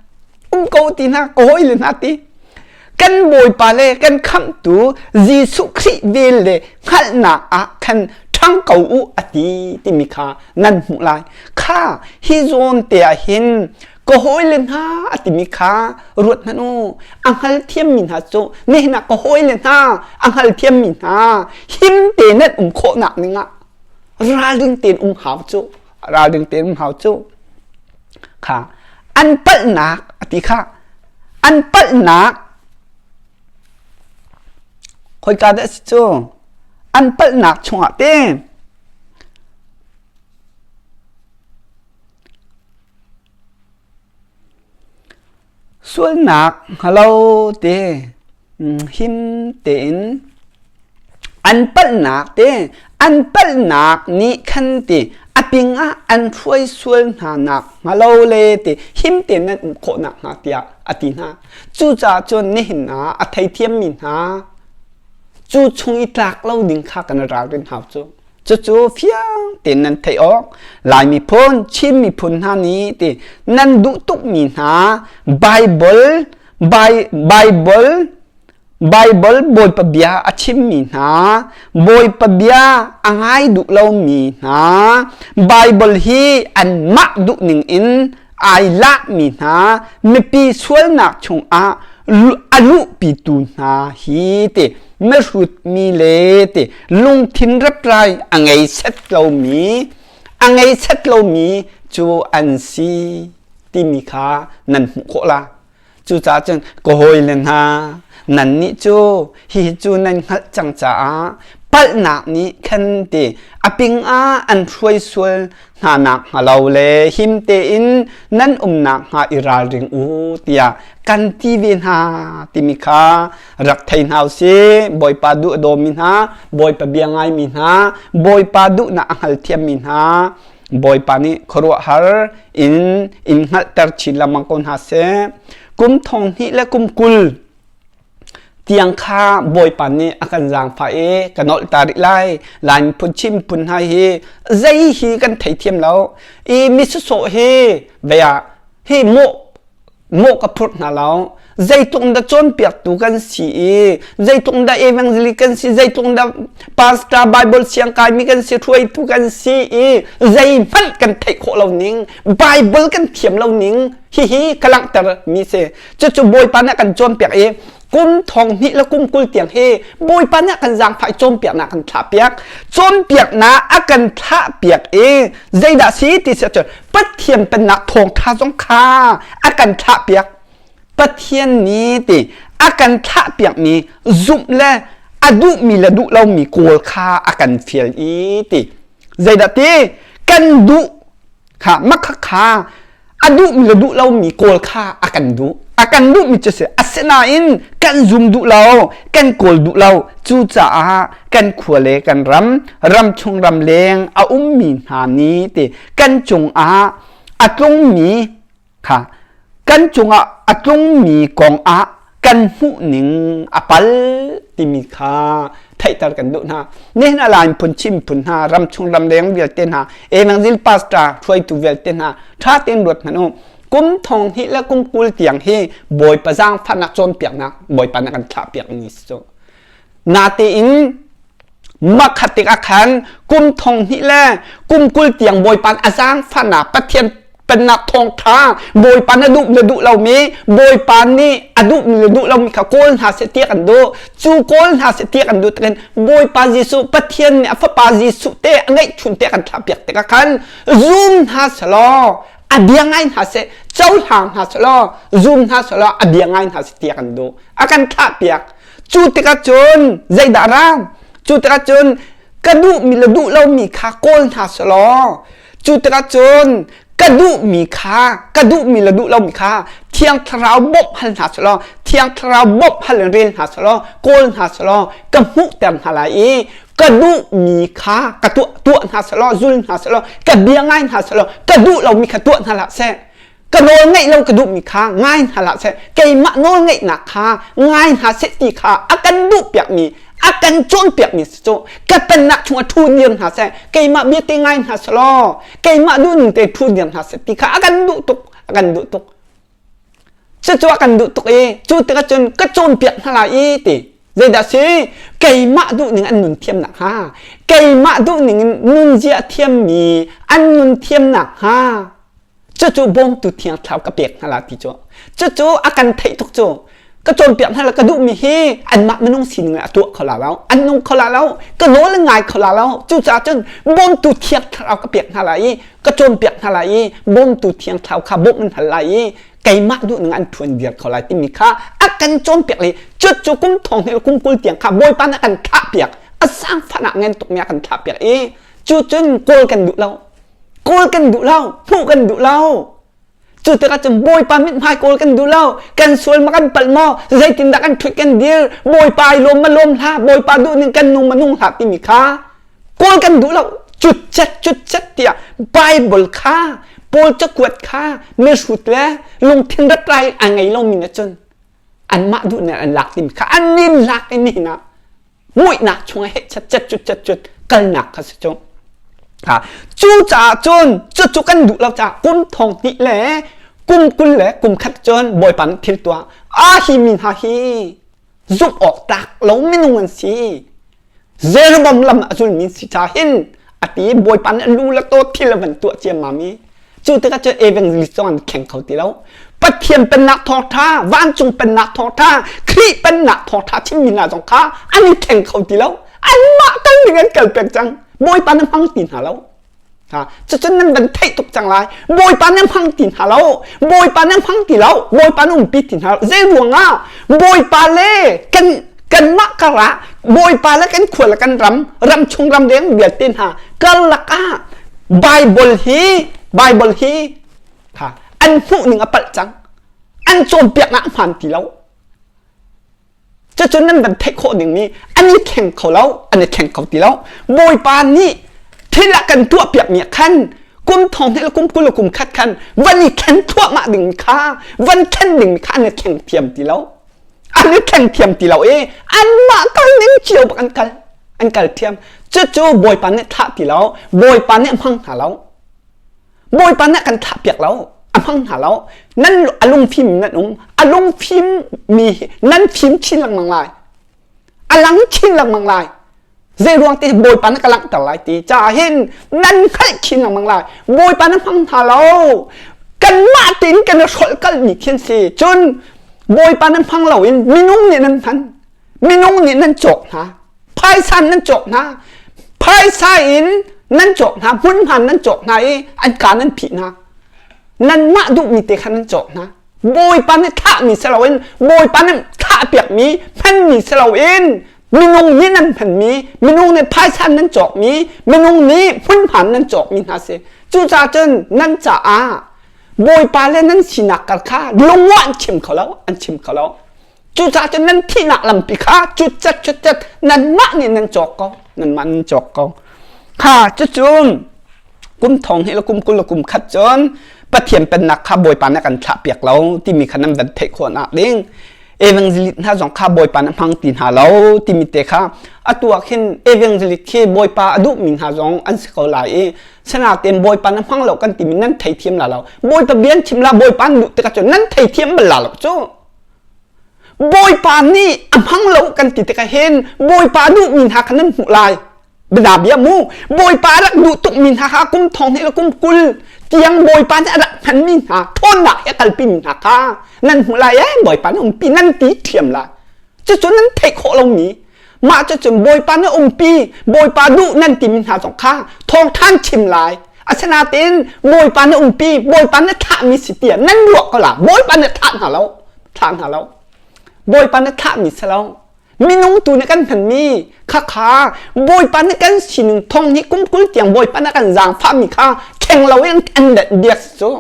um ko ti hna ka hawile hna ti kan bawipa le kan khamhtu Jesuh Khrih vel le hngalhnak ah khan ṭhang ko u a ti timi kha nan hmuh lai kha hi zawn te ah hin ka hawile hna a timi kha ruat hmanh u a hngalthiammi hna cu nihin ah ka hawile hna a hngalthiammi hna him te nan um khawhnak ning ah ralring tein um hau cu ralring tein um hau cu kha an palhnak a ti kha an palhnak khoika dah si cu an palhnak chungah te Sualnak hngalo te him tein an palhnak te an palhnak nih khan ti a ping ah an hruai sual hna nak hngalo le ti him tein nan um khawh nak hnga tiah a ti hna. Cucaah cun nihin ah a theithiammi hna cu chung i tlak lo ding kha kan ralrin hau cu. Cucu fiang tein nan theih awk Lai miphun, Chin miphun hna nih ti nan duh tukmi hna Bible Bible Bible Bawipa bia a chimmi hna Bawipa bia a ngai duh lomi hna Bible hi anmah duhning in ai lakmi hna mipi sualnak chungah a luhpitu hna hi ti mihrutmi le ti lungthin reprai a ngei set lomi a ngei set lomi cu an si timi kha nan hmuh khawh la cucaah cun ka hawile hna nannih cu hihi cu nan hngalh cang caah palhnak nih khan ti a ping ah an hruai sual hna nak hnga lo le him tein nan umnak hnga i ralring u tiah kan ti ve hna timi kha rak thei hna usih Bawipa duh a dawmi hna Bawipa bia ngaimi hna Bawipa duhnak a hngalthiammi hna Bawipa nih khuaruahhar in in hngalhter chin lengmang ko hna seh kum thong hnih le kum 20. Tiang kha Bawipa nih a kan zaangfah i ka nolh ta rih lai. Lai miphun Chin miphun hna hi zei hi kan theithiam lo. I mi sawsawh hi vei ah hi mawh mawh ka phurh hna lo. Zeitluk in dah cawnpiaktu kan si i zeitluk in dah evangelist kan si, zeitluk in dah pastor Bible siang kaimi kan si, hruaitu kan si i zeihmanh kan theih khawh lo ning, Bible kan thiam lo ning hihi ka langhter mi si. Cucu Bawipa nih a kan cawnpiak i kum thong hnih le kum 20 tiang hi Bawipa nih a kan zaangfah i cawnpiaknak kan thlahpiak. Cawnpiaknak a kan thlahpiak i zeidah si ti si ahcun Pathian pennak thawngṭha zong kha a kan thlahpiak. Pathian nih ti a kan thlahpiakmi zumh le a duhmi le duh lomi kawl kha a kan fial i ti. Zeidah ti kan duh kha makha kha a duhmi le duh lomi kawl kha a kan duh a kan duhmi cu si asinain kan zum duh lo kan kawl duh lo cucaah kan khua le kan ram ram chung ram leng a ummi hna nih ti kan cungah a tlungmi kha kan cungah a tlungmi kong ah kan hmuhning a pal timi kha theihter kan duh hna. Nihin a Lai phun Chin phun hna ramchung ramleng vialte hna Evangel pastor hruaitu vialte hna ṭha tein ruat hmanh u. Kum thong hnih le kum 20 tiang hi Bawipa zaangfahnak cawnpiaknak Bawipa nih a kan thlahpiak mi si cu. Natein makhat tikah khan kum thong hnih le kum 20 tiang Bawipa a zaangfahnak Pathian pennak thawngṭha Bawipa na duh le duh lomi Bawipa nih a duhmi le duh lomi kha kawl hna seh tiah kan duh cu kawl hna seh tiah kan duh tikin Bawipa Jesuh Pathian nih a fapa Jesuh te a ngeihchun te kan thlahpiak tikah khan zum hna selaw a bia ngai hna seh cohlang hna selaw zum hna selaw a bia ngai hna seh tiah kan duh a kan thlahpiak cu tikah cun zeidah ram cu tikah cun ka duhmi le duh lomi kha kawl hna selaw Cu tikah cun ka duhmi kha ka duhmi le duh lomi kha Thiang Thlarau bawmh hal hna selaw Thiang Thlarau bawmh hal in rel hna selaw kawl hna selaw ka hmuhter hna lai i ka duhmi kha ka tuah tuah hna selaw zul hna selaw ka bia ngai hna selaw ka duh lomi kha tuah hna hlah seh ka nawl ngeih lo ka duhmi kha ngai hna hlah seh keimah nawl ngeihnak kha ngai hna seh ti kha a kan duhpiakmi a kan cawnpiakmi si cu ka pennak chungah ṭhu dir hna seh keimah bia te ngai hna seh law keimah duhning te ṭhu dir hna seh ti kha a kan duh tuk a kan duh tuk cucu a kan duh tuk i cu tikah cun ka cawnpiak hna lai i ti zeidah si keimah duhning an nun thiam nakhnga keimah duhning in nunzia thiammi an nun thiam nakhnga Cucu bawmtu thiang thlarau ka pek hna la ti cu. Cucu a kan theih tuk cu. Ka cawnpiak hna la ka duhmi hi anmah minung sining a tuah kho la lo. An nung kho la lo. Ka nawl an ngai kho la lo. Cucaah cun bawmtu thiang thlarau ka pek hna lai i ka cawnpiak hna lai i bawmtu thiang thlarau kha bawmh an hal lai i keimah duhning an ṭhuan viar kho lai timi kha a kan cawnpiak le cucu kum thong hnih le kum 20 tiang kha Bawipa nih a kan thlahpiak. A zaangfahnak ngan tukmi a kan thlahpiak i cu cun kawl kan duh lo. Kawl kan duh lo, hmuh kan duh lo. Cu tikah cun Bawipa mithmai kawl kan duh lo. Kan sual ma kan palh maw? Zeitindah kan ṭhut kan dir? Bawipa ai lawm ma lawm hlah? Bawipa duh ning kan nung ma nung hlah timi kha kawl kan duh lo. Cutcet cutcet tiah Bible kha Paul cakuat kha mihrut le lungthin ratrai a ngei lomi nih cun anmah duh ning an lak timi kha an nin lak i nihin ah muihnak chungah heh chat chat cut chat cut kalnak kha si cu cu caah cun cucu kan duh lo caah kum thong hnih le kum 20 le kum khat cun bawipa nih thil tuah a hi mi hna hi zumh awk tlak lo minung an si Jeroboam lam a zulmi si ca hin a ti bawipa nih lu le taw thil a van tuah ciammam i Cu tikah cun evangelist zong an thleng kho ti lo. Pathian pennak thawngṭha, vancung pennak thawngṭha, Khrih pennak thawngṭha chimmi hna zong kha an i thleng kho ti lo. Anmah kal ning an kal peng cang. Bawipa na hmang ti hna lo. Ha, cucun nan van theih tuk cang lai. Bawipa na hmang ti hna lo. Bawipa na hmang ti lo. Bawipa na umpi ti hna lo. Zei ruangah Bawipa le kan kanmah karah Bawipa le kan khua le kan ram, ram chung ram leng vialte hna karlak ah Bible hi Bible hi kha an hmuh ning a palh cang. An cawnpiaknak a hmaan ti lo. Cucun nan van theih khawh ding mi an i thleng kho lo, an i thleng kho ti lo. Bawipa nih thil a kan tuahpiak mi ah khan kum thong hnih le kum 20 le kum khat khan van i thlen thluahmah ding kha van thlen ding kha an i thleng thiam ti lo. An i thleng thiam ti lo i anmah kal ning cio bak an kal. An kal thiam. Cucu Bawipa nih thlah ti lo. Bawipa nih hmang hna lo. Bawipa nih kan thlah piak lo. A hmang hna lo. Nan a lungfim nan um. A lungfim mi nan fim chin lengmang lai. A lang chin lengmang lai. Zei ruang ti Bawipa na ka langhter lai ti caah hin nan hngalh chin lengmang lai. Bawipa na hmang hna lo. Kanmah tein kan i hrolh kalmi khi an si. Cun Bawipa nan hmang loin minung nih nan hman. Minung nih nan cawk hna. Phaisa nan cawk hna. Phaisa in nan cawk hna. Hmunhma nan cawk hna i an ka nan phih hna. Nanmah duhmi te kha nan cawk hna. Bawipa nih thlahmi si loin Bawipa nih thlahpiakmi hmanmi si loin minung nih nan hmanmi minung nih phaisa nan cawkmi minung nih hmunhma nan cawkmi hna si. Cucaah cun nan caah Bawipa le nan sinak kar kha lungwa an chim kho lo an chim kho lo. Cucaah cun nan thihnak lampi kha cutcat cutcat nanmah nih nan cawk ko nanmah nan cawk ko. Kha cucun kum thong hi le kum 20 le kum khat cun Pathian pennak kha Bawipa nih a kan thlah piak lo timi kha nan van theih khawh nak ding evangelist hna zong kha Bawipa nih hmang ti hna lo timi te kha atu ah khin evangelist khi Bawipa a duhmi hna zong an si ko lai i sanatein Bawipa na hmang lo kan timi nan theithiam la lo Bawipa bia an chim la Bawipa an duh tikah cun nan theithiam bal la lo cu Bawipa nih a hmang lo kan ti tikah hin Bawipa duhmi hna kha nan hmuh lai Bia bia mu Bawipa a rak duh tukmi hna kha kum 20 le kum 20 tiang Bawipa nih a rak hmanmi hna ṭhawnnak he a kalpimi hna kha nan hmuh lai ee Bawipa nih umpi nan ti ṭhiam lai. Cucu nan theih khawh lomi mah cucun Bawipa nih umpi Bawipa duh nan timi hna zong kha thawngṭhan chim lai. Asinain Bawipa nih umpi Bawipa nih thlahmi si tiah nan ruah ko la Bawipa nih thlah hna lo thlah hna lo Bawipa nih thlahmi si lo. Minung tu nih kan hmanmi khakha Bawipa nih kan sining thong hi kum 20 tiang Bawipa nih kan zaangfahmi kha thleng loin an let bia si cu.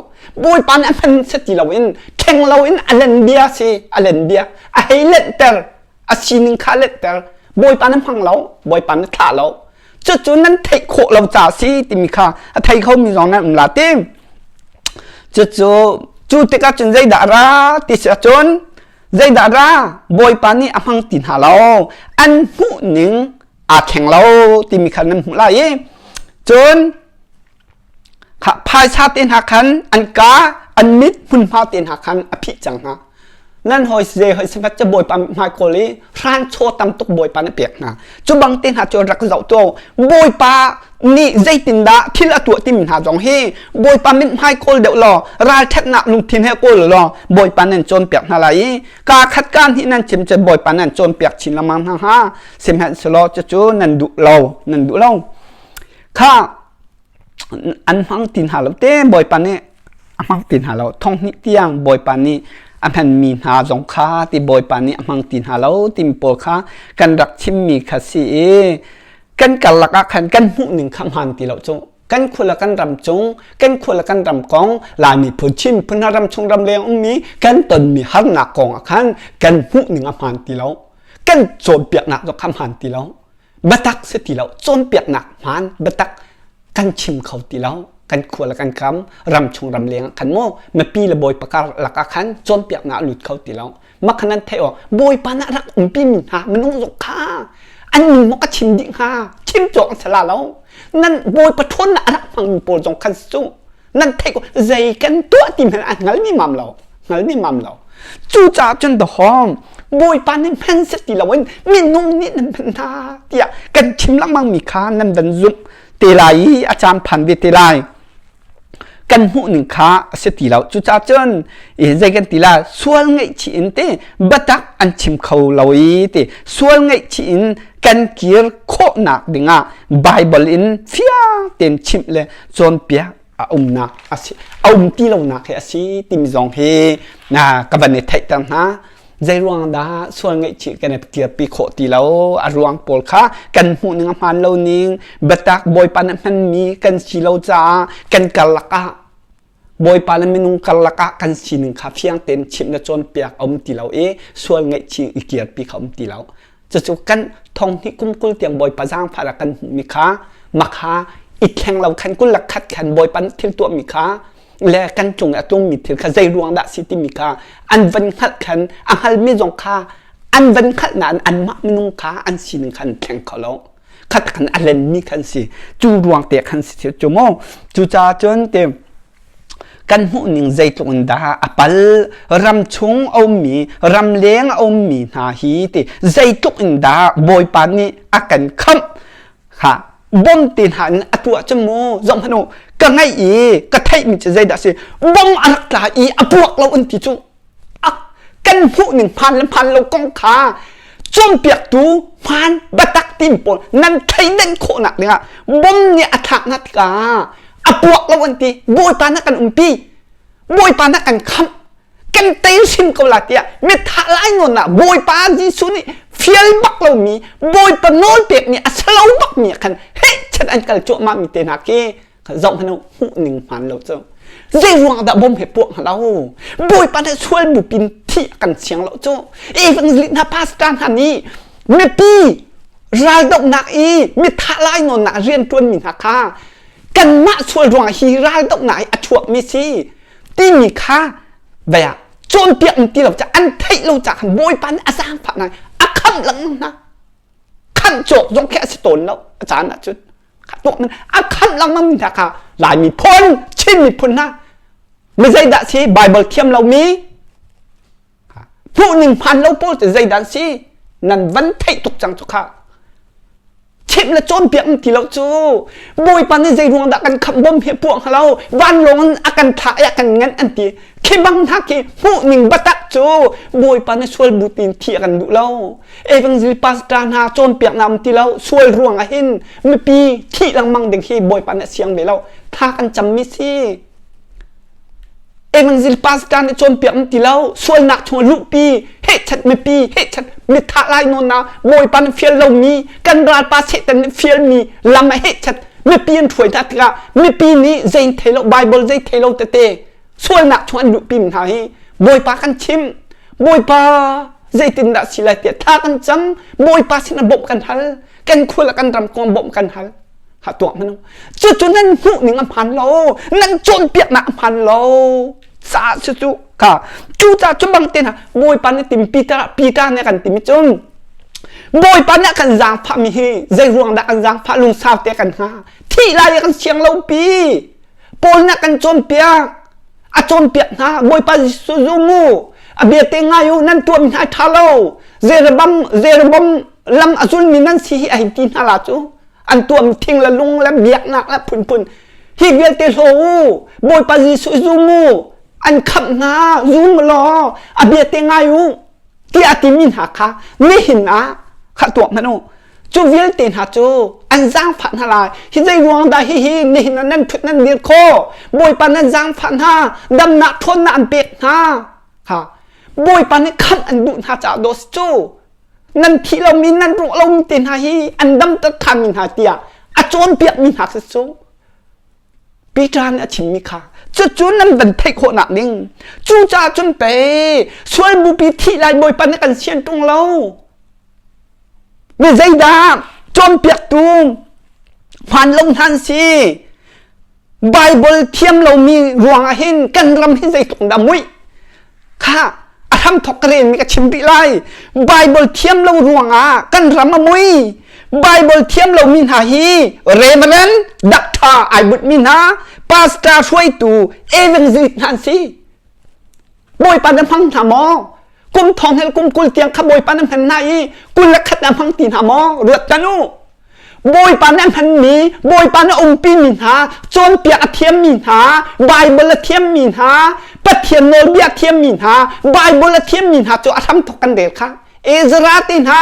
Bawipa nih a hman si ti loin thleng loin a len bia si a len bia a hei lenhter a sining kha lenhter Bawipa nih hmang lo Bawipa nih thlah lo cucu nan theih khawh lo ca si timi kha a thei khomi zong nan um la ti cucu cu tikah cun zeidah ra ti si ahcun Zeidah ra Bawipa nih a hmang ti hna lo an hmuh ning aa thleng lo timi kha nan hmuh lai i cun phaisa te hna khan an ka an mit hmunhma te hna khan a phih cang hna nan hawi zei hoi sifat cu Bawipa hmai kawl i hranchaw tam tuk Bawipa na pek hna cu bang te hna cu rak zoh to Bawipa nih zeitindah thil a tuah timi hna zong hi Bawipa mithmai kawl deuh law ralṭhatnak lungthin he kawl law Bawipa nan cawnpiak hna lai i kaa khat kaa hnih nan chim cun Bawipa nan cawnpiak chin lengmang hna hnga sihmanhsehlaw cucu nan duh lo nan duh lo kha an hmang ti hna lo te Bawipa nih a hmang ti hna lo thong hnih tiang Bawipa nih a hmanmi hna zong kha ti Bawipa nih a hmang ti hna lo timi pawl kha kan rak chimmi kha si i kan karlak ah khan kan hmuh ning kha hmaan ti lo cu kan khua le kan ram cung kan khua le kan ram kong Laimi phun Chin phun hna ram chung ram leng ummi kan tonmi harnak kong ah khan kan hmuh ning a hmaan ti lo kan cawnpiaknak zong kha hmaan ti lo biatak si ti lo cawnpiaknak hmaan biatak kan chim kho ti lo kan khua le kan kam ram chung ram leng ah khan maw mipi le bawi pakar lakah khan cawnpiaknak a lut kho ti lo Makhan nan theih awk Bawipa nih a rak umpi mi hna minung zong kha an min maw ka chim dih hnga chim cawk an si la lo nan Bawipa ṭhawnnak a rak hmangmi pawl zong khan cu nan theih ko zei kan tuah ti hmanh an hngal mi mam lo hngal mi mam lo cucaah cun dahawm Bawipa nih hman si ti loin minung nih nan hman hna tiah kan chim lengmang mi kha nan van zumh te lai i a caan phan ve te lai kan hmuh ning kha a si ti lo cucaah cun zei kan ti la sual ngaihchih in te biatak an chim kho lo i ti sual ngaihchih in kan kir khawhnak dingah Bible in fiang tein chimh le cawnpiak a umnak a si a um ti lonak hi a si timi zong hi na ka van i theihter hna Zei ruang dah sual ngaihchih kan i kirpi khawh ti lo? A ruang pawl kha kan hmuh ning a hmaan lo ning, biatak Bawipa nih hmanmi kan si lo caah kan karlak ah Bawipa le minung karlak ah kan sining kha fiang tein chimh le cawnpiak a um ti lo i sual ngaihchih i kirpi kha um ti lo. Cucu kan thong hnih kum 20 tiang Bawipa zaangfah rak kan hmuhmi kha makha i thleng lo khan 21 khan Bawipa nih thil tuahmi kha le kan cung i a tlungmi thil kha zei ruang dah si timi kha an van hngalh khan a hngalmi zong kha An van hngalh nain anmah minung kha an sining kha an thleng kho lo. Khat khan a lenmi khan si. Cu ruang te khan si cu mu. Cucaah cun te kan hmuh ning zeitluk in dah a pal ram chung a ummi ramleng a ummi hna hi ti zeitluk in dah Bawipa nih a kan khamh ha bom te hna in a tuah cu mu zong hmanh u ka ngaih i ka theihmi cu zeidah si bom a rak tla i a puak lo an ti cu kan hmuh ning hmaan le hmaan lo kong kha cawnpiaktu hmaan biatak tim pawl nan thleidan khawhnak dingah bom nih a thlaknak tikah a puak lo an ti. Bawipa na kan umpi, Bawipa na kan khamh, kan tei hrim ko la tiah mithah lai nawn ah Bawipa Jesuh nih fial bak lomi Bawipa nawl pekmi a si lo bakmi ah khan heh chat an kal cuahmah mi te hna khi zoh hmanh u, hmuh ning hmaan lo cu. Zei ruang dah bom he puak hnga lo? Bawipa nih sual bupin thih a kan siang lo cu. Evangelist hna pastor hna nih mipi raldohnak i mithah lai nawnnak rian ṭuanmi hna kha kanmah sual ruang hi raldohnak hi a chuakmi si timi kha vei ah cawnpiak in ti lo ca an theih lo ca khan Bawipa nih a zaangfah ngai a khamh lengmang hna. Khamh cawk zong khi a si tawn lo a caan ahcun. A khamh lengmang mi hna kha Lai miphun, Chin miphun hna mi zeidah si Bible thiam lomi hmuhning hmaan lo pawl cu zeidah si nan van theih tuk cang cu kha chimh le cawnpiak ti lo cu Bawipa nih zei ruang dah kan khamh bom hi puak hnga lo vanlawng in a kan thlah i a kan nganh an ti khi bang hna khi hmuhning biatak cu Bawipa nih sual bu tin thi a kan duh lo Evangelist pastor hna cawnpiak na um ti lo sual ruang ah hin mipi thih lengmang ding hi Bawipa nih a siang ve lo tha kan cammi si Evangelist pastor nih cawnpiak an ti lo sualnak chung luhpi hehchat mipi hehchat mithah lai nawn na Bawipa nih fial lomi kan ralpa Satan nih fialmi lam a hehchat mipi an hruai hna tikah mipi nih zei thei lo Bible zei thei lo tete sualnak chung an luhpi hna hi Bawipa kan chim Bawipa zeitindah si lai tiah thla kan cam Bawipa sinah bawmh kan hal kan khua le kan ram kong bawmh kan hal ha tuah manu cucu nan hmuh ning a hmaan lo nan cawnpiaknak a hmaan lo ca cucu ka cu ca cu bang te hna Bawipa nih tim Peter Peter nih kan timi cun Bawipa nih kan zaangfah mi hi zei ruang dah kan zaangfah lungsau te kan hnga thih lai kan siang lo pi Paul nih kan cawnpiak a cawnpiak hna Bawipa Jesuh zum u a bia te ngai u nan tuahmi hna ṭha lo Jeroboam Jeroboam lam a zulmi nan si hi a hei ti hna la cu an tuahmi thing le lung le biaknak le phunphun hi vialte hlaw u Bawipa Jesuh zum u an khamh hna zum law a bia te ngai u tiah a timi hna kha nihin ah kha tuak hmanh u cu vialte hna cu an zaangfah hna lai hi zei ruang dah hihi nihin ah nan ṭhut nan dir khawh Bawipa nan zaangfah hna damnak ṭhawnnak an pek hna ha Bawipa nih khamh an duh hna caah daw si cu nan thih lomi nan ruah lomi te hna hi an damter ṭhanmi hna tiah a cawnpiakmi hna si cu Peter nih a chimmi kha cucu nan van theih khawhnak ding cucaah cun pei sual bupi thih lai Bawipa nih kan sian ṭung lo Mi zeidah cawnpiaktu hmaan lo hna an si. Bible thiam lomi ruangah hin kan ram hi zeitluk dah muih. Kha a hramthok ka relmi ka chim rih lai. Bible thiam lo ruangah kan ram a mui. Bible thiam lomi hna hi Reverend Doctor ai butmi hna, pastor hruaitu, evangelist hna an si. Bawipa na hmang hna maw? Kum thong hel kum 20 tiang kha Bawipa na hman hna i 21 na hmang ti hna maw? Ruat tan u. Bawipa na hmanmi, Bawipa na umpimi hna, cawnpiak a thiammi hna, Bible a thiammi hna, Pathian nawlbia a thiammi hna, Bible a thiammi hna cu a hramthok kan rel kha. Ezra te hna,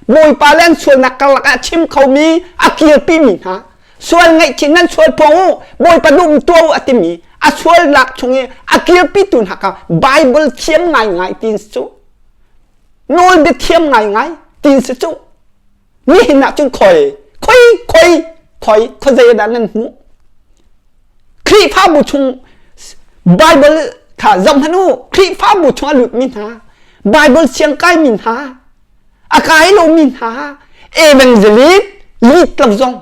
Bawipa le an sualnak karlak ah chim khomi, a kirpimi hna, sual ngaihchih nan sual phuang u bawipa duh tuah u a timi a sualnak chung i a kirpitu hna kha Bible thiam ngaingai tin si cu nawlbia thiam ngaingai tin si cu nihin ah cun khoi khoi khoi khoi khuazei dah nan hmuh Khrihfabu chung Bible kha zoh hmanh u Khrihfabu chung a lutmi hna Bible siang kaimi hna a kai lomi hna evangelist lit lo zong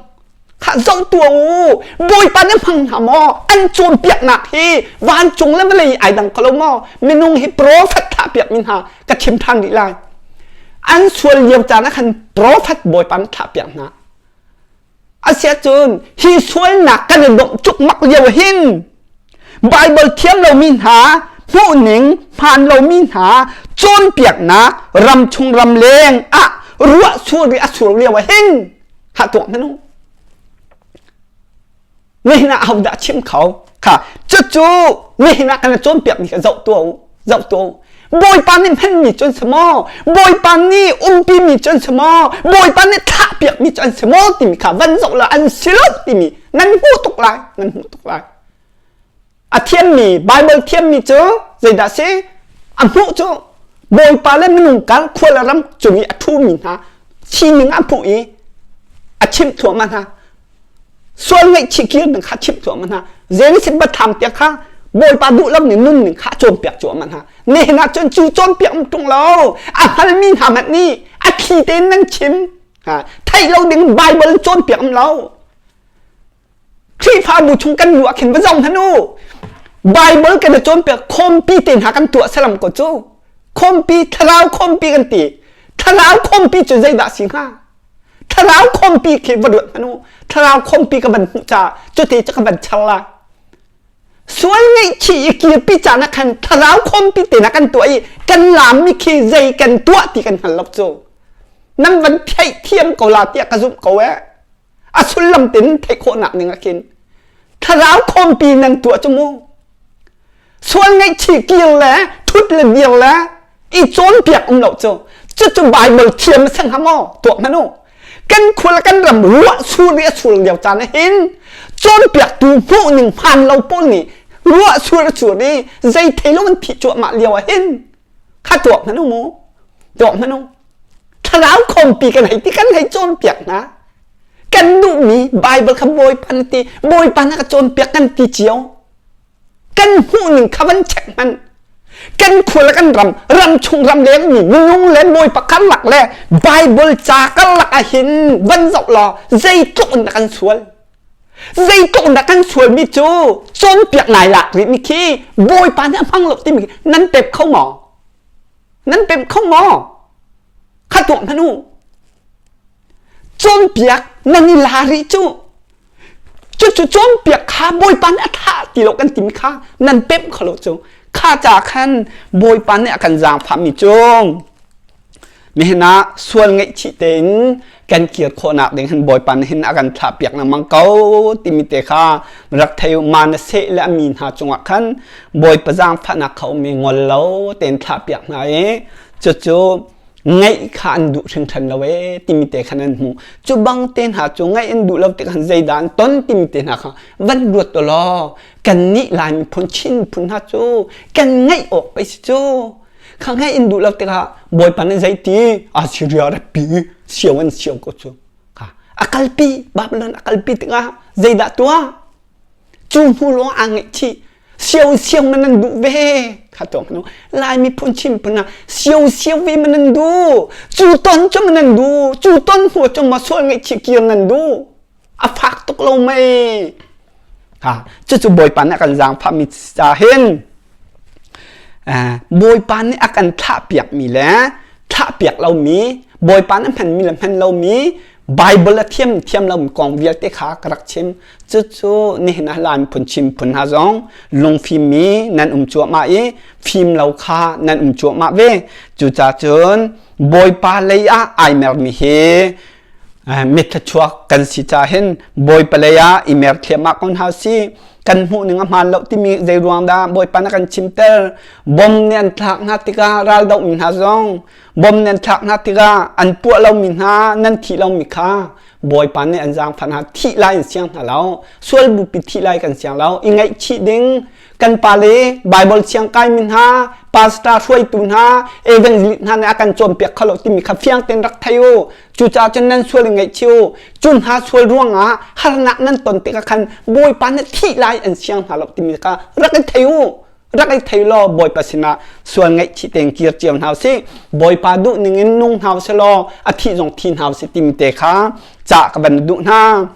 kha zoh tuah u bawipa na hmang hna maw an cawnpiaknak hi vancung le vawlei ai dang ko lo maw minung hi prophet thlah piakmi hna ka chim ṭhan rih lai. An sual lio caan ah khan profet Bawipa nih thlah piak hna. Asiahcun hi sualnak kan i dongh cukmak lio hin Baibal thiam lomi hna hmuhning hmaan lomi hna cawnpiaknak ramchung ramleng ah ruah sur i a sur lio ah hin ha tuah hmanh u. Nihin ah ahodah chim kho? Kha cucu nihin ah kan cawnpiakmi kha zoh tuah u, zoh tuah u. Bawipa nih hmanmi cu an si maw? Bawipa nih umpimi cu an si maw? Bawipa nih thlahpiakmi cu an si maw timi kha van zoh la an si lo timi nan hmuh tuk lai, nan hmuh tuk lai. A thiammi Bible thiammi cu zeidah si? A hmuh cu Bawipa le minung kar khua le ram cung i a ṭhumi hna sining a hmuh i a chimh thluahmah hna. Sual ngaihchih kir ning kha chimh thluahmah hna. Genesis biathlam tiang kha Bawipa duh lo ning nun ning kha a cawnpiak cuahmah hna. Nihin ah cun cu cawnpiak um ṭung lo. A hngalmi hna hmanh nih a thli tein nan chim. Theih lo ding Bible cawnpiak um lo. Khrihfabu chung kan luh ah khin va zoh hmanh u. Bible kan i cawnpiak khawmpi te hna kan tuah salam ko cu. Khawmpi thlarau khawmpi kan ti. Thlarau khawmpi cu zeidah si hnga? Thlarau khawmpi khi va ruat hmanh u. Thlarau khawmpi ka van hmuh caah cuti cu ka van char lai. Sual ngaihchih i kirpi caan ah khan thlarau khawmpi te hna kan tuah i kan laammi khi zei kan tuah ti kan hngal lo cu. Nan van theihthiam ko la tiah ka zumh ko eh. A sullam tin theih khawhnak ning ah khin thlarau khawmpi nan tuah cu mu sual ngaihchih kir le thut le dir le i cawnpiak um lo cu cucu Bible thiam a si hnga maw tuah hmanh u kan khua kan ram ruah sur i a sur lio caan ah hin cawnpiaktu hmuh ning hmaan lo pawl nih ruah sur a sur i zei thei lo an phih cuahmah lio ah hin kha tuah hmanh u mu tuah hmanh u thlarau khawmpi kan hei ti kan hei cawnpiak hna kan duhmi Bible kha Bawipa na ti Bawipa na ka cawnpiak kan ti cio kan hmuhning kha van check hmanh kan khua le kan ram ram chung ram leng mi minung le Bawipa karlak le Bible ca karlak ah hin van zoh law zeitluk in dah kan sual zeitluk in dah kan sualmi cu cawnpiak nai lak rih mi khi Bawipa nih a hmang lo timi nan pep kho maw Nan pemh kho maw? Kha tuah hmanh u. Cawnpiak nan i la rih cu. Cucu cawnpiak kha Bawipa nih a thah ti lo kan timi kha nan pemh kho lo cu. Kha ca khan Bawipa nih a kan zaangfahmi cu nihin ah sual ngaihchih tein kan kir khawhnak ding hin Bawipa nih hin a kan thlahpiak lengmang ko timi te kha rak thei u. Manasseh le a mi hna cungah khan Bawipa zaangfahnak kha um i ngol lo tein thlahpiak hna i cucu ngaih kha an duh hringhran lo ee timi te khan an hmuh. Cu bang te hna cu ngaih an duh lo tik khan zeidah an ton timi te hna kha van ruat to law kannih Lai miphun Chin miphun hna cu kan ngaih awk pei si cu. Kha ngaih in duh lo tikah Bawipa nih zeiti Assyria ratpi sio an sio ko cu. Kha a kalpi Babylon a kalpi tikah zeidah tuah? Cu hnu lawng aa ngaihchih. Sio sio man nan duh ve. Kha tuah hnu Lai miphun Chin phun ah sio sio ve man nan duh. Cu ton cu man nan duh. Cu ton hnu cu ma sual ngaihchih kir nan duh. A fak tuk lo mei. Ha, cucu Bawipa nih a kan zaangfahmi ca hin Bawipa nih a kan thlahpiakmi le thlahpiak lomi, Bawipa nih a hmanmi le hman lomi, Bible a thiam thiam lomi kong vialte kha ka rak chim. Cucu nihin ah Lai miphun Chin miphun hna zong lungfimmi nan um cuahmah i fim lo kha nan um cuahmah ve. Cucaah cun Bawipa lei ah ai mermi hi Mithlachuak kan si ca hin Bawipa lei ah i mer thliahmah ko hna si. Kan hmuh ning a hmaan lo timi zei ruang dah Bawipa na kan chimter? Bom nih an thlak hna tikah raldohmi hna zong bom nih an thlak hna tikah an puah lomi hna nan thih lomi kha Bawipa nih an zaangfah hna thih lai in siang hna lo sual bupi thih lai kan siang lo i ngaihchih ding kan pale Bible siang kaimi hna pastor hruaitu hna evangelist hna nih a kan cawnpiak kho lo timi kha fiang tein rak thei u cucaah cun nan sual in ngaihchih u cu hna sual ruangah harnak nan ton tikah khan Bawipa nih thih lai an siang hna lo timi kha rak i thei u rak i thei law Bawipa sinah sual ngaihchih tein kir cio hna usih Bawipa duh ning in nung hna usih law a thih zong thi hna usih timi te kha ca ka van duh hna.